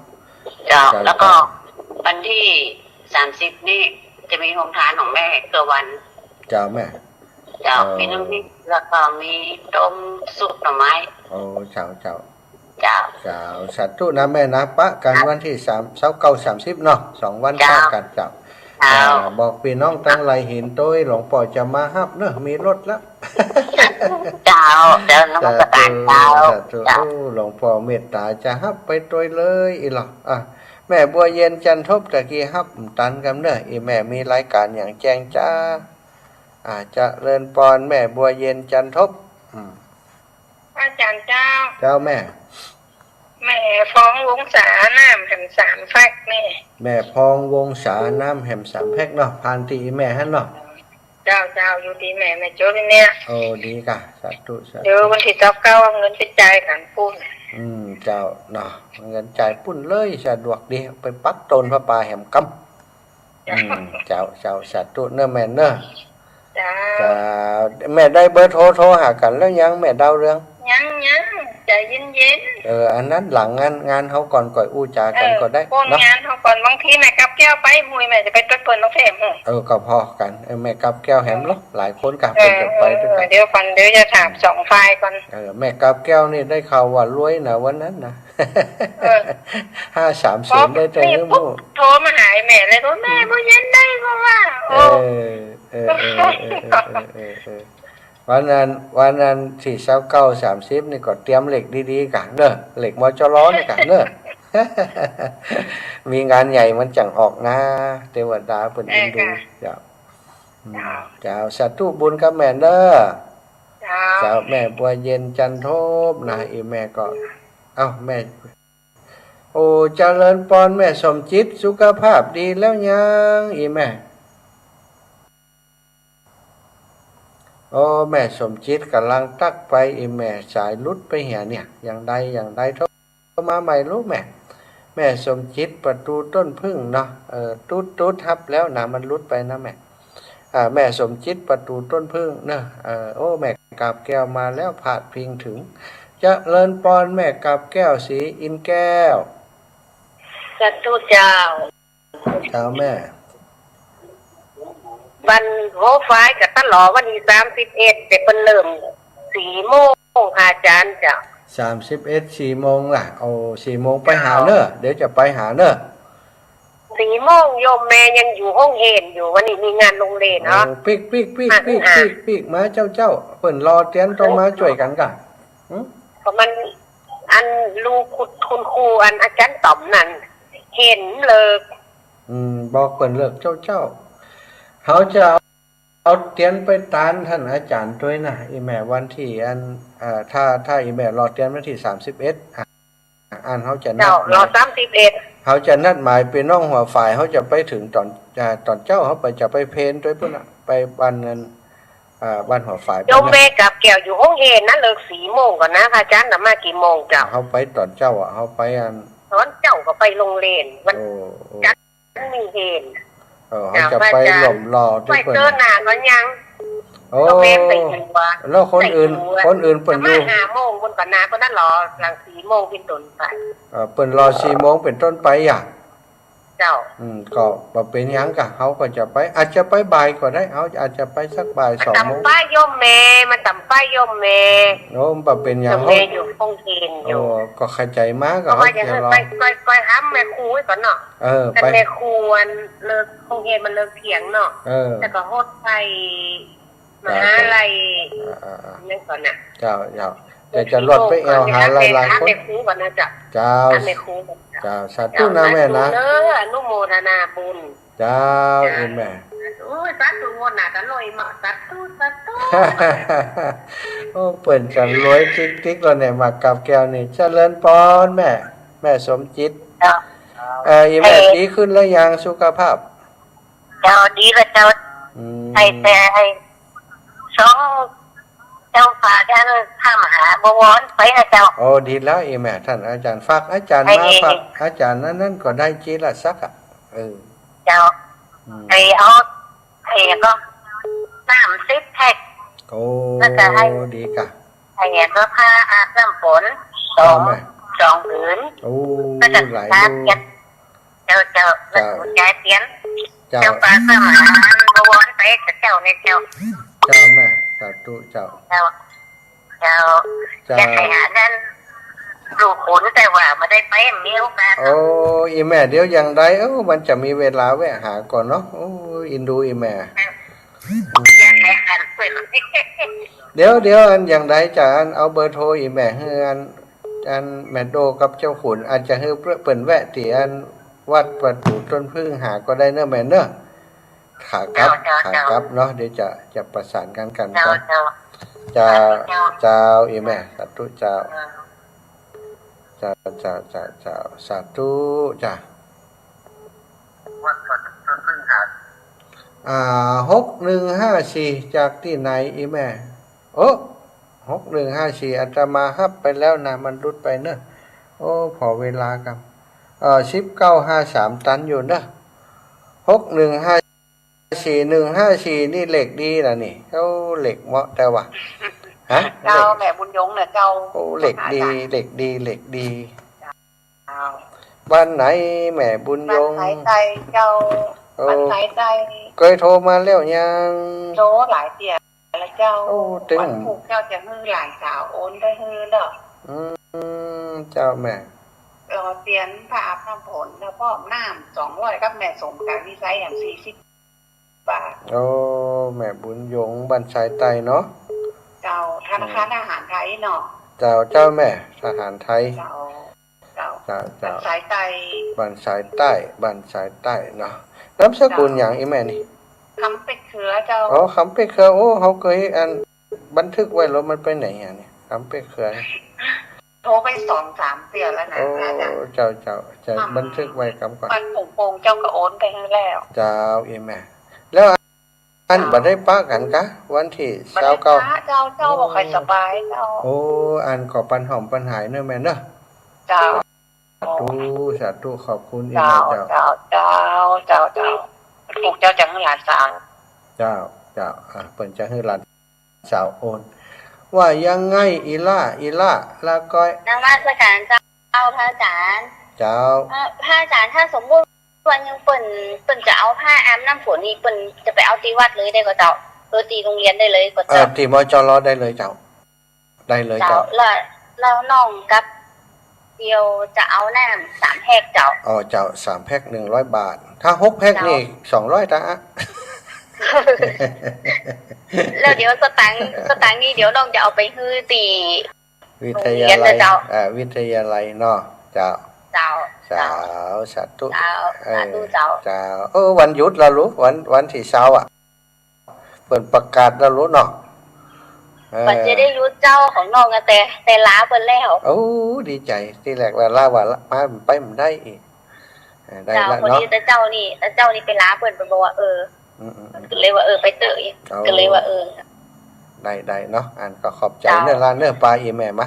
เจ้า เจ้า แล้วก็ เจ้า วันตี้สามสิบนี่จะมีโฮงตานของแม่เกือวัน เจ้าแม่ เจ้า เออ มีน้ำพริก แล้วก็มีต้มซุปหน่อไม้ โอ้ เจ้า เจ้า เจ้า เจ้า สาธุนะแม่นะ ปะกั๋น ครับ วันตี้สาม ซาวเก้า สามสิบเนาะ สองวัน เจ้า ปะกั๋นเจ้า เจ้า อ่า บอกปี้น้องตังหลาย เห็นตวย หลวงป้อจะมาฮับเนาะ มีรถละ เจ้า เจ้า นมัสก๋านเจ้า สาธุ สาธุ เจ้า โอ้ หลวงป้อเมตต๋าจะฮับไปตวยเลยอีหลอ อ่ะ แม่บัวเย็นจันทบ ตะกี้ฮับตันกำเนาะ อีแม่มีรายก๋านหยังแจ้งจ๊ะ อ่า เจริญปอน แม่บัวเย็นจันทบ อืม อาจ๋ารย์เจ้า เจ้าแม่ แม่พองวงศา น้ำแหมสามแพ็คแม่ แม่พองวงศา น้ำแหมสามแพ็คเนาะ ผ่านตี้อีแม่หั้นเนาะ เจ้า เจ้า อยู่ตี้แม่ แม่โจ้นี่เนี่ย โอ้ ดีก่ะ สาธุ สาธุ เดี๋ยววันตี้ซาวเก้าเอาเงินไปจ่ายก๋านปุ้น อืม เจ้า เนาะ เงินจ่ายปุ้นเลย สะดวกดี ไปปักโตนผ้าป่าแหมกำ อืม เจ้า เจ้า สาธุเนาะแม่เนาะ เจ้า เจ้า แม่ได้เบอร์โทร โทรหากั๋นแล้วยัง แม่ดาวเรือง ยัง ยัง ใจ๋เย็นๆ เออ อันนั้นหลังงาน งานเฮาก่อน ก่อยอู้จ๋ากั๋น เออ ก่อนได้ ก่อน เนาะ งานเฮาก่อน บางทีแม่กาบแก้วไป หุย แม่จะไปตวยเปิ้นต้องแถม เออ ก็ผ่อกั๋น เออ แม่กาบแก้วแหมเนาะ หลายคนก่ะ เออ เปิ้นจะไปตวยกั๋น เออ เดี๋ยวก่อน เดี๋ยวจะถามสองฝ่ายก่อน เออ แม่กาบแก้วนี่ได้ข่าวว่ารวยนะวันนั้นนะ เออ ห้าสามศูนย์ ได้แต่ นี่ เรื่อง ปุ๊บ มู่ โทรมาหาแม่เลย โอ้ แม่ บัวเย็นได้ก็ว่า โอ้ เออ เออ วันนั้น วันนั้นตี้ซาวเก้า สามสิบนี่ก็เตรียมเหล็กดีๆ ก่ะเนาะ เหล็ก มจร นี่ก่ะเนาะ มีงานใหญ่มันจั่งออกนะ เทวดาเปิ้นเอ็นดู เออ ค่ะ เจ้า อืม เจ้า เจ้า สาธุบุญกับแม่เนาะ เจ้า เจ้า แม่บัวเย็นจันทบนะ อีแม่ก็ เอ้า แม่ โอ้ เจริญปอน แม่สมจิต สุขภาพดีแล้วยัง อีแม่ โอ้ แม่สมจิตก่ำลังตั๊กไป อีแม่สายหลุดไปเหียเนี่ย ยังใด ยังใด โทรมาใหม่ลูกแม่ แม่สมจิต ประตูต้นผึ้งเนาะ เออ ตุ๊ดตุ๊ด ฮับแล้วนะ มันหลุดไปนะแม่ อ่า แม่สมจิต ประตูต้นผึ้งเนาะ เออ โอ้ แม่กาบแก้วมาแล้ว พาดพิงถึง เจริญปอน แม่กาบแก้ว ศรีอินแก้ว สาธุเจ้า เจ้าแม่ วันหัวฝายก็ตะหลอวันตี้สามสิบเอ็ด แต่เปิ้นเริ่มสี่โมง พระอาจ๋ารย์เจ้า สามสิบเอ็ด สี่โมงล่ะ โอ้ สี่โมงไปหาเนาะ เดี๋ยวจะไปหาเนาะ สี่โมงโยมแม่ยังอยู่ห้องเฮนอยู่ วันนี้มีงานโฮงเฮนเนาะ โอ้ ปิ๊กปิ๊กปิ๊กปิ๊กปิ๊กปิ๊ก มาเจ้าเจ้า เปิ้นรอเตียนต้องมาจ้วยกั๋นก่ะ หึ เพราะมัน อันลูกคุณ คุณครู อันอาจ๋ารย์ต๋อมนั่น เฮนเลิก อืม บอกเปิ้นเลิกเจ้าเจ้า เฮาจะเอา เอาเตียนไปตานต้านอาจ๋ารย์ตวยนะ อีแม่ วันตี้อัน เอ่อ ถ้า ถ้าอีแม่รอเตียนวันตี้สามสิบเอ็ด อ่ะ อันเฮาจะนัดหมาย เจ้า รอสามสิบเอ็ด เฮาจะนัดหมายปี้น้องหัวฝาย เฮาจะไปเถิงต๋อน อ่า ต๋อนเจ๊า เฮาไป จะไปเพลตวยปุ้นน่ะ ไปบ้านนั้น อ่า บ้านหัวฝาย โยมแม่กาบแก้วอยู่ห้องเฮนนะ เลิกสี่โมงก่อนะ พระอาจ๋ารย์น่ะมากี่โมงเจ้า เฮาไปต๋อนเจ๊าอ่ะ เฮาไปอัน ต๋อนเจ๊าก็ไปโฮงเฮน วัน โอ้ โอ้ จันทร์มีเฮน เออ เฮาจะไปหล่อมรอตวยปุ้น ไปเจอหน้าก่อนยัง โอ้ ก็แม่ไปอยู่ว่า แล้วคนอื่น ไปอยู่ว่า คนอื่นเปิ้นอยู่ มาห้าโมงปุ้นก่อนะ เพราะนั้นรอหลังสี่โมงเป๋นต้นไป เออ เปิ้นรอสี่โมงเป๋นต้นไปอ่ะ เจ้า อืม ก็บ่เป๋นหยังก่ะ เฮาก็จะไป อาจจะไปบ่ายก็ได้ เฮาอาจจะไปสักบ่ายสองโมง มาต๋ามป้ายโยมแม่ มาต๋ามป้ายโยมแม่ โอ้ บ่เป๋นหยัง โยมแม่ เฮา อยู่ห้องเฮนอยู่ โอ้ ก็เข้าใจ๋มา ก็ ก็ว่าจะ เฮาจะรอ ไป ไป ไปหาแม่ครูไว้ก่อนเนาะ เออ ท่าน ไป แม่ครูอันเลิก ห้องเฮนมันเลิกเที่ยงเนาะ เออ แล้วก็ฮอดไป มหาลัย อ่า อ่า อ่า นั่นก่อนน่ะ เจ้า เจ้า แต่จะลดไปแอ่วหาหลายๆ คน แม่ครูก่อนนะเจ้า เจ้า แม่ครูก่อนเจ้า เจ้า สาธุนะแม่นะ สาธุเด้อ อนุโมทนาบุญ เจ้า เจ้า อีแม่ โอ้ย สาธุ งวดหน้าก็รวยมา สาธุ สาธุ โอ้ เปิ้นจะรวยติ๊กๆ แล้วเนี่ย มากราบแก้วนี่ เจริญปอนแม่ แม่สมจิต เจ้า เอ่อ อีแม่ เอ่อ ดีขึ้นแล้วยัง สุขภาพ เจ้า ดีแล้วเจ้า อืม ให้แต่ให้สองเจ้า ฝากอันพระมหาบวรไปนะเจ้า โอ้ ดีแล้ว อีแม่ ต้านอาจ๋ารย์ ฝากอาจ๋ารย์มา ให้ ฝากอาจ๋ารย์อันนั้นก็ได้ จิรศักดิ์อะ เออ เจ้า อืม ไอ้เอา ไอ้ก็น้ำสิบแพ็ค โอ้ แล้วก็ให้ ดีกะ ไอ้ก็ผ้าอาบน้ำฝนสอง เจ้าแม่ สองผืน โอ้ แล้วก็ หลาย ผ้า ดู เตียน เจ้า เจ้า เจ้า แล้วก็ยายเตียน เจ้า เจ้า ฝากพระมหาบวรไปกับเจ้าเนี่ยเจ้า เจ้าแม่ สาธุเจ้า เจ้า เจ้า เจ้า อยากไปหาท่านลูกขุน แต่ว่าบ่ได้ไป มีโอกาส โอ้ อีแม่ เดี๋ยวอย่างใด เอ้า มันจะมีเวลาแวะหาก่อนเนาะ โอ้ อินดูอีแม่ อยากไปหาเปิ้น เดี๋ยว เดี๋ยว อันอย่างใดจะอันเอาเบอร์โทรอีแม่หื้อ อัน อันแม่โดกับเจ้าขุน อาจจะหื้อเปิ้นแวะตี้อันวัดประตู๋ต้นผึ้งหาก็ได้เนาะแม่เนาะ ขากลับ เจ้า เจ้า ขากลับเนาะ เดี๋ยวจะ จะประสานกัน กัน เจ้า ก่อน เจ้า เจ้า เจ้า เจ้า อีแม่ สาธุเจ้า เออ เจ้า เจ้า เจ้า เจ้า สาธุจ้ะ วัดประตู๋ต้นผึ้งหา อ่า หกหนึ่งห้าสี่ จากตี้ไหนอีแม่ โอ้ หกหนึ่งห้าสี่ อาตมาฮับไปแล้วนะ มันหลุดไปเนอะ โอ้ ผ่อเวลาก่อน เอ่อ สิบเก้าห้าสาม ตันอยู่เนอะ หกหนึ่งห้าสี่ หนึ่งห้าสี่ นี่เลขดีนะนี่ โอ้ เลขเหมาะแต่ว่า ฮะ เจ้า เลข แม่บุญยงเนี่ยเจ้า โอ้ เลขดี เลขดี เลขดี เจ้า บ้านไหนแม่บุญยง บ้านสายใต้เจ้า โอ้ บ้านสายใต้ เกยโทรมาแล้วยัง โทรหลายเตื้อแล้วเจ้า โอ้ ตึง วันพูกเจ้าจะหื้อหลานสาวโอนไปหื้อเนาะ อืม เจ้าแม่ รอเตียนพระอาบน้ำฝน แล้วก็น้ำสองร้อยกับแม่สมกับวิไซแอมสี่สิบ บาท โอ้ แม่บุญยง บ้านสายใต้เนาะ เจ้า ธนาคาร อืม ทหารไทยเนาะ เจ้า เจ้าแม่ ทหารไทย เจ้า เจ้า เจ้า เจ้า บ้านสายใต้ บ้านสายใต้ บ้านสายใต้เนาะ นามสกุลหยังอีแม่นี่ คำเป็ดเครือเจ้า อ๋อ คำเป็ดเครือ โอ้ เฮาเกยอันบันทึกไว้แล้ว มันไปไหนอะนี่ คำเป็ดเครือ โทรไปสองสามเตื้อแล้วนะ โอ้ อาจ๋ารย์ เจ้า เจ้า จะ อ่า บันทึกไว้กำก่อน วันผงโปงเจ้าก็โอนไปหื้อแล้ว เจ้า อีแม่ แล้วอัน เจ้า บ่ได้ปะกั๋นกา วันตี้ บ่ได้ปะ ซาวเก้า เจ้า เจ้า โอ้ บ่ค่อยสบายเจ้า โอ้ อันก็ปันหอมปันหายเนอะแม่เนอะ เจ้า สาธุ สาธุ ขอบคุณอีแม่เจ้า เจ้า เจ้า เจ้า เจ้า เจ้า ผูกเจ้าจังหลานสาว เจ้า เจ้า อ่ะ เปิ้นจะหื้อหลานสาวโอน ว่ายังไงอีหล้า อีหล้า ลาก้อย นมัสการเจ้า พระอาจารย์ เจ้า เอ่อ พระอาจารย์ ถ้าสมมุติว่ายังเปิ้น เปิ้นจะเอาผ้าอาบน้ำฝนนี่ เปิ้นจะไปเอาตี้วัดเลยได้ก่อเจ้า หรือตี้โรงเรียนได้เลยก่อเจ้า เอ่อ ตี้ มจร ได้เลยเจ้า ได้เลยเจ้า เจ้า แล้ว แล้วน้องกับเดียวจะเอาน้ำสามแพ็คเจ้า อ๋อ เจ้า สามแพ็ค หนึ่งร้อยบาท ถ้าหกแพ็ค เจ้า นี่ สองร้อย ตะอะ แล้วเดี๋ยวสตางค์ สตางค์นี่เดี๋ยวน้องจะเอาไปหื้อตี้วิทยาลัย โรงเรียนนะเจ้า อ่า วิทยาลัยเนาะ เจ้า เจ้า เจ้า เจ้า สาธุ เจ้า เออ สาธุเจ้า เจ้า เออ วันหยุดแล้วลูก วัน วันตี้ซาวอะ เปิ้นประกาศแล้วลูกเนาะ เออ เปิ้นจะได้หยุดเจ้าของน้องอะแต่ แต่ลาเปิ้นแล้ว โอ้ ดีใจ๋ ตี้แรกว่าลา ว่าลา มา ไปบ่ได้อีก เออ ได้ เจ้า ละ พอดี เนาะ ตะเจ้านี่ ตะเจ้านี่ไปลาเปิ้น เปิ้นบอกว่า เออ อืม อืม อืม เปิ้นก็เลยว่า เออ ไปเต๊อะ โอ้ ก็เลยว่า เออ ได้ ได้เนาะ อันก็ขอบใจ๋ เจ้า เน้อหลานเน้อ ปาอีแม่มา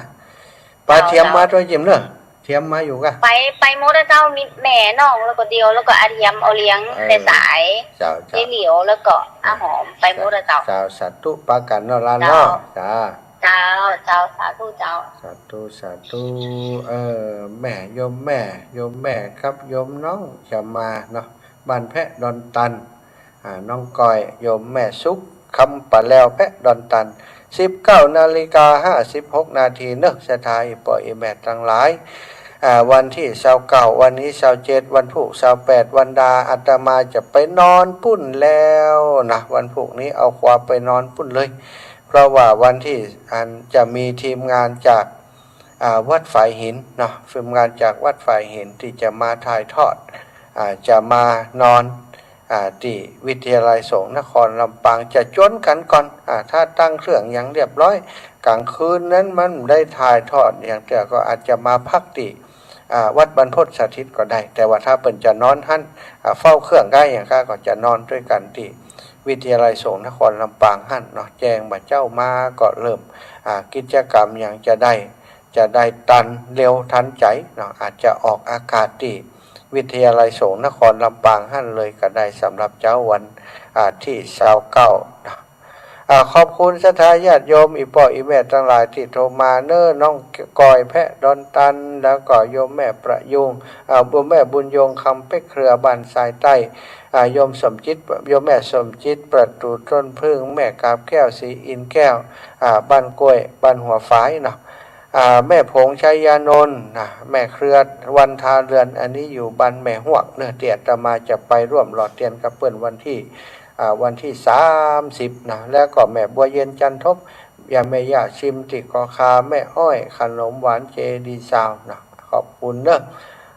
ปา เจ้า เทียมมา เจ้า ตวยจิ๋มเน้อ เทียมมาอยู่กะ ไป ไปหมดอะเจ้า มีแม่น้อง แล้วก็เดียว แล้วก็อาเทียม เอาเลี้ยง เออ แม่สาย เจ้า เจ้า เจ๊เหลียว แล้วก็อาหอม ไปหมดอะเจ้า เจ้า สาธุ ปากั๋นเนาะหลานเนาะ เจ้า เจ้า เจ้า เจ้า สาธุเจ้า สาธุ สาธุ เออ แม่ โยมแม่ โยมแม่กับโยมน้องจะมาเนาะ บ้านแพะดอนตัน อ่า น้องก้อย โยมแม่สุข คำปะแลว แพะดอนตัน สิบเก้านาฬิกาห้าสิบหกนาทีเนอะ ศรัทธาอี่ป้ออี่แม่ตังหลาย อ่า วันตี้ซาวเก้า วันนี้ซาวเจ็ด วันพูกซาวแปด วันดา อาตมาจะไปนอนปุ้นแล้วนะ วันพูกนี้เอาความไปนอนปุ้นเลย เพราะว่าวันตี้อันจะมีทีมงานจาก อ่า วัดฝายหินเนาะ ทีมงานจากวัดฝายหินตี้จะมาถ่ายทอด อ่า จะมานอน อ่า ตี้วิทยาลัยสงฆ์นครลำปาง จะจวนกั๋นก่อน อ่า ถ้าตั้งเครื่องหยังเรียบร้อย ก๋างคืนนั้นมันได้ถ่ายทอดหยังเตื้อ ก็อาจจะมาพักตี้ อ่า วัดบรรพตสถิตก็ได้ แต่ว่าถ้าเปิ้นจะนอนหั้น อ่า เฝ้าเครื่องได้หยังก้า ก็จะนอนตวยกั๋นตี้วิทยาลัยสงฆ์นครลำปางหั้นเนาะ แจ้งบ่าเจ๊ามาก็เริ่ม อ่า กิจกรรมหยังจะได้ จะได้ตันเร็วตันใจ๋เนาะ อาจจะออกอากาศตี้วิทยาลัยสงฆ์นครลำปางหั้นเลยก็ได้ สำหรับเจ๊าวัน อ่า ตี้ซาวเก้าเนาะ อ่า ขอบคุณศรัทธาญาติโยม อี่ป้ออี่แม่ตังหลายตี้โทรมาเน้อ น้องกอยแพะดอนตัน แล้วก็โยมแม่ประยูง อ่า โยมแม่บุญยงคำเป๊กเครือบ้านทรายใต้ อ่า โยมสมจิต โยมแม่สมจิตประตู๋ต้นผึ้ง แม่กาบแก้วศรีอินทร์แก้ว อ่า บ้านกล้วย บ้านหัวฝายเนาะ อ่า แม่ผงชัยยานนท์นะ แม่เครือวันทาเรือน อันนี้อยู่บ้านแม่ฮวกเนาะ ตี้อาตมาจะไปร่วมหล่อเตียนกับเปิ้นวันตี้ อ่า วันตี้สามสิบนะ แล้วก็แม่บัวเย็นจันทบ ย่าแม่ย่าชิมตี้กอคา แม่อ้อยขนมหวานเจดีย์ซาวน์นะ ขอบคุณเน้อ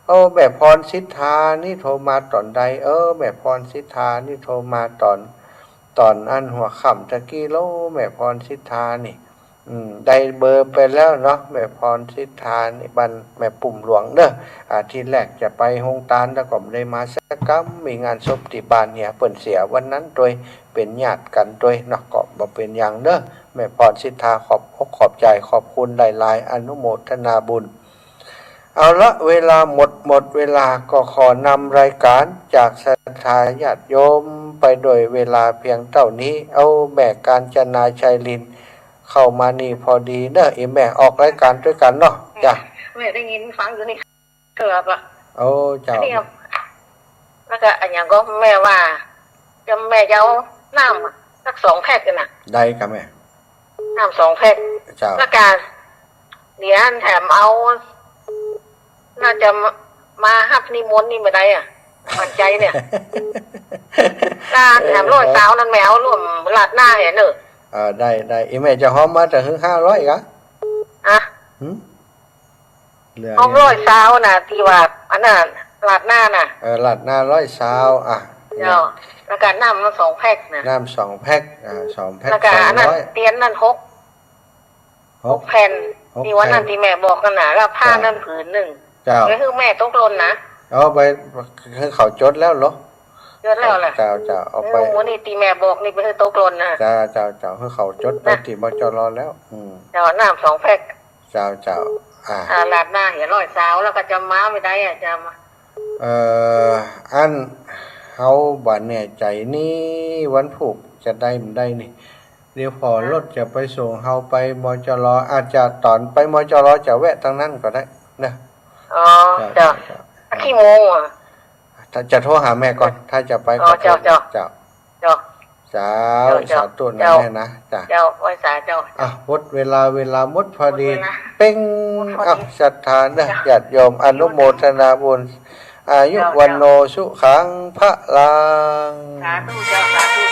โอ้ แม่พรสิทธานี่โทรมาต๋อนใด เออ แม่พรสิทธานี่โทรมาต๋อน ต๋อนอันหัวค่ำตะกี้โล แม่พรสิทธานี่ อืม ได้เบอร์ไปแล้วเนาะ แม่พรสิทธานี่ บ้านแม่ปุ่มหลวงเน้อ อ่า ทีแรกจะไปโฮงตาน แล้วก็บ่ได้มาสักกำ มีงานศพตี้บ้านเหีย เปิ้นเสียวันนั้นตวย เป๋นญาติกั๋นตวยเนาะ ก็บ่เป๋นหยังเน้อ แม่พรสิทธา ขอบอกขอบใจ๋ ขอบคุณหลายๆ อนุโมทนาบุญ เอาละ เวลาหมด หมดเวลา ก็ขอนำรายก๋านจากศรัทธาญาติโยมไปโดยเวลาเพียงเต้านี้ เอา แม่กาญจนาชัยรินทร์เข้ามานี่พอดีเน้อ อี่แม่ ออกรายก๋านตวยกั๋นเนาะ จ้ะ แม่ได้ยินฟังอยู่นี่ เถื่อปะ โอ้ เจ้า อันนี้ แล้วก็อันหยังก็แม่ว่า จะแม่จะเอาน้ำสักสองแพ็คกั๋นน่ะ ได้ครับแม่ น้ำสองแพ็ค เจ้า แล้วก็เดี๋ยวแถมเอา น่าจะมาฮับนิมนต์นี่บ่ได้อะ หวั่นใจ๋เนี่ย ร้านแถมร้อยซาวนั่นแม่เอาร่วมราดหน้าเหียเน้อ เออ ได้ ได้ อี่แม่จะฮ้อมมาจะหื้อห้าร้อยกะ อะ หืม เหลือ เอาร้อยซาวน่ะ ตี้ว่าอันนั้นราดหน้าน่ะ เออ ราดหน้าร้อยซาว อ่ะ เจ้า แล้วก็น้ำมันสองแพ็คน่ะ น้ำสองแพ็ค อ่า สองแพ็ค แล้วก็อันนั้น สองร้อย เตียนนั่นหก หก หกแผ่น หก ตี้วันนั้น แผ่น ตี้แม่บอกกั๋นน่ะ แล้วผ้า เจ้า นั่นผืนนึ่ง เจ้า ไปหื้อแม่ตกหล่นน่ะ เอาไป หื้อเขาจดแล้วเหรอ จดแล้วแหละ เจ้า เจ้า เอาไป เออ มื้อนี้ตี้แม่บอกนี่ไปหื้อตกหล่นน่ะ เจ้า เจ้า เจ้า หื้อเขาจดไป น่ะ ตี้ บจร. แล้ว อืม เจ้า น้ำสองแพ็ค เจ้า เจ้า อ่า อ่า ราดหน้าเหียร้อยซาว แล้วก็จะมาบ่ได้อะ จะมา เอ่อ อัน เฮาบ่แน่ใจ๋นี่ วันพูกจะได้บ่ได้นี่ เดี๋ยวผ่อ อ่ะ รถจะไปส่งเฮาไป มจร. อาจจะต๋อนไป มจร. จะแวะตางนั้นก็ได้เน้อ อ๋อ เจ้า เจ้า เจ้า เจ้า อ่ะ กี่โมงอะ ถ้าจะโทรหาแม่ก่อน ถ้าจะไป อ๋อ ก็โทร เจ้า เจ้า เจ้า เจ้า เจ้า เจ้า สาธุนะ เจ้า แม่นะ จ้ะ เจ้า ไหว้สา เจ้า อ่ะ หมดเวลา เวลาหมดพอดี หมดเวลา เป๊ง หมดพอดี อ่ะ ศรัทธาเน้อ จ้ะ ญาติโยม อนุโมทนาบุญ อายุ เจ้า วัณโณ เจ้า สุขัง พลัง สาธุ เจ้า สาธุ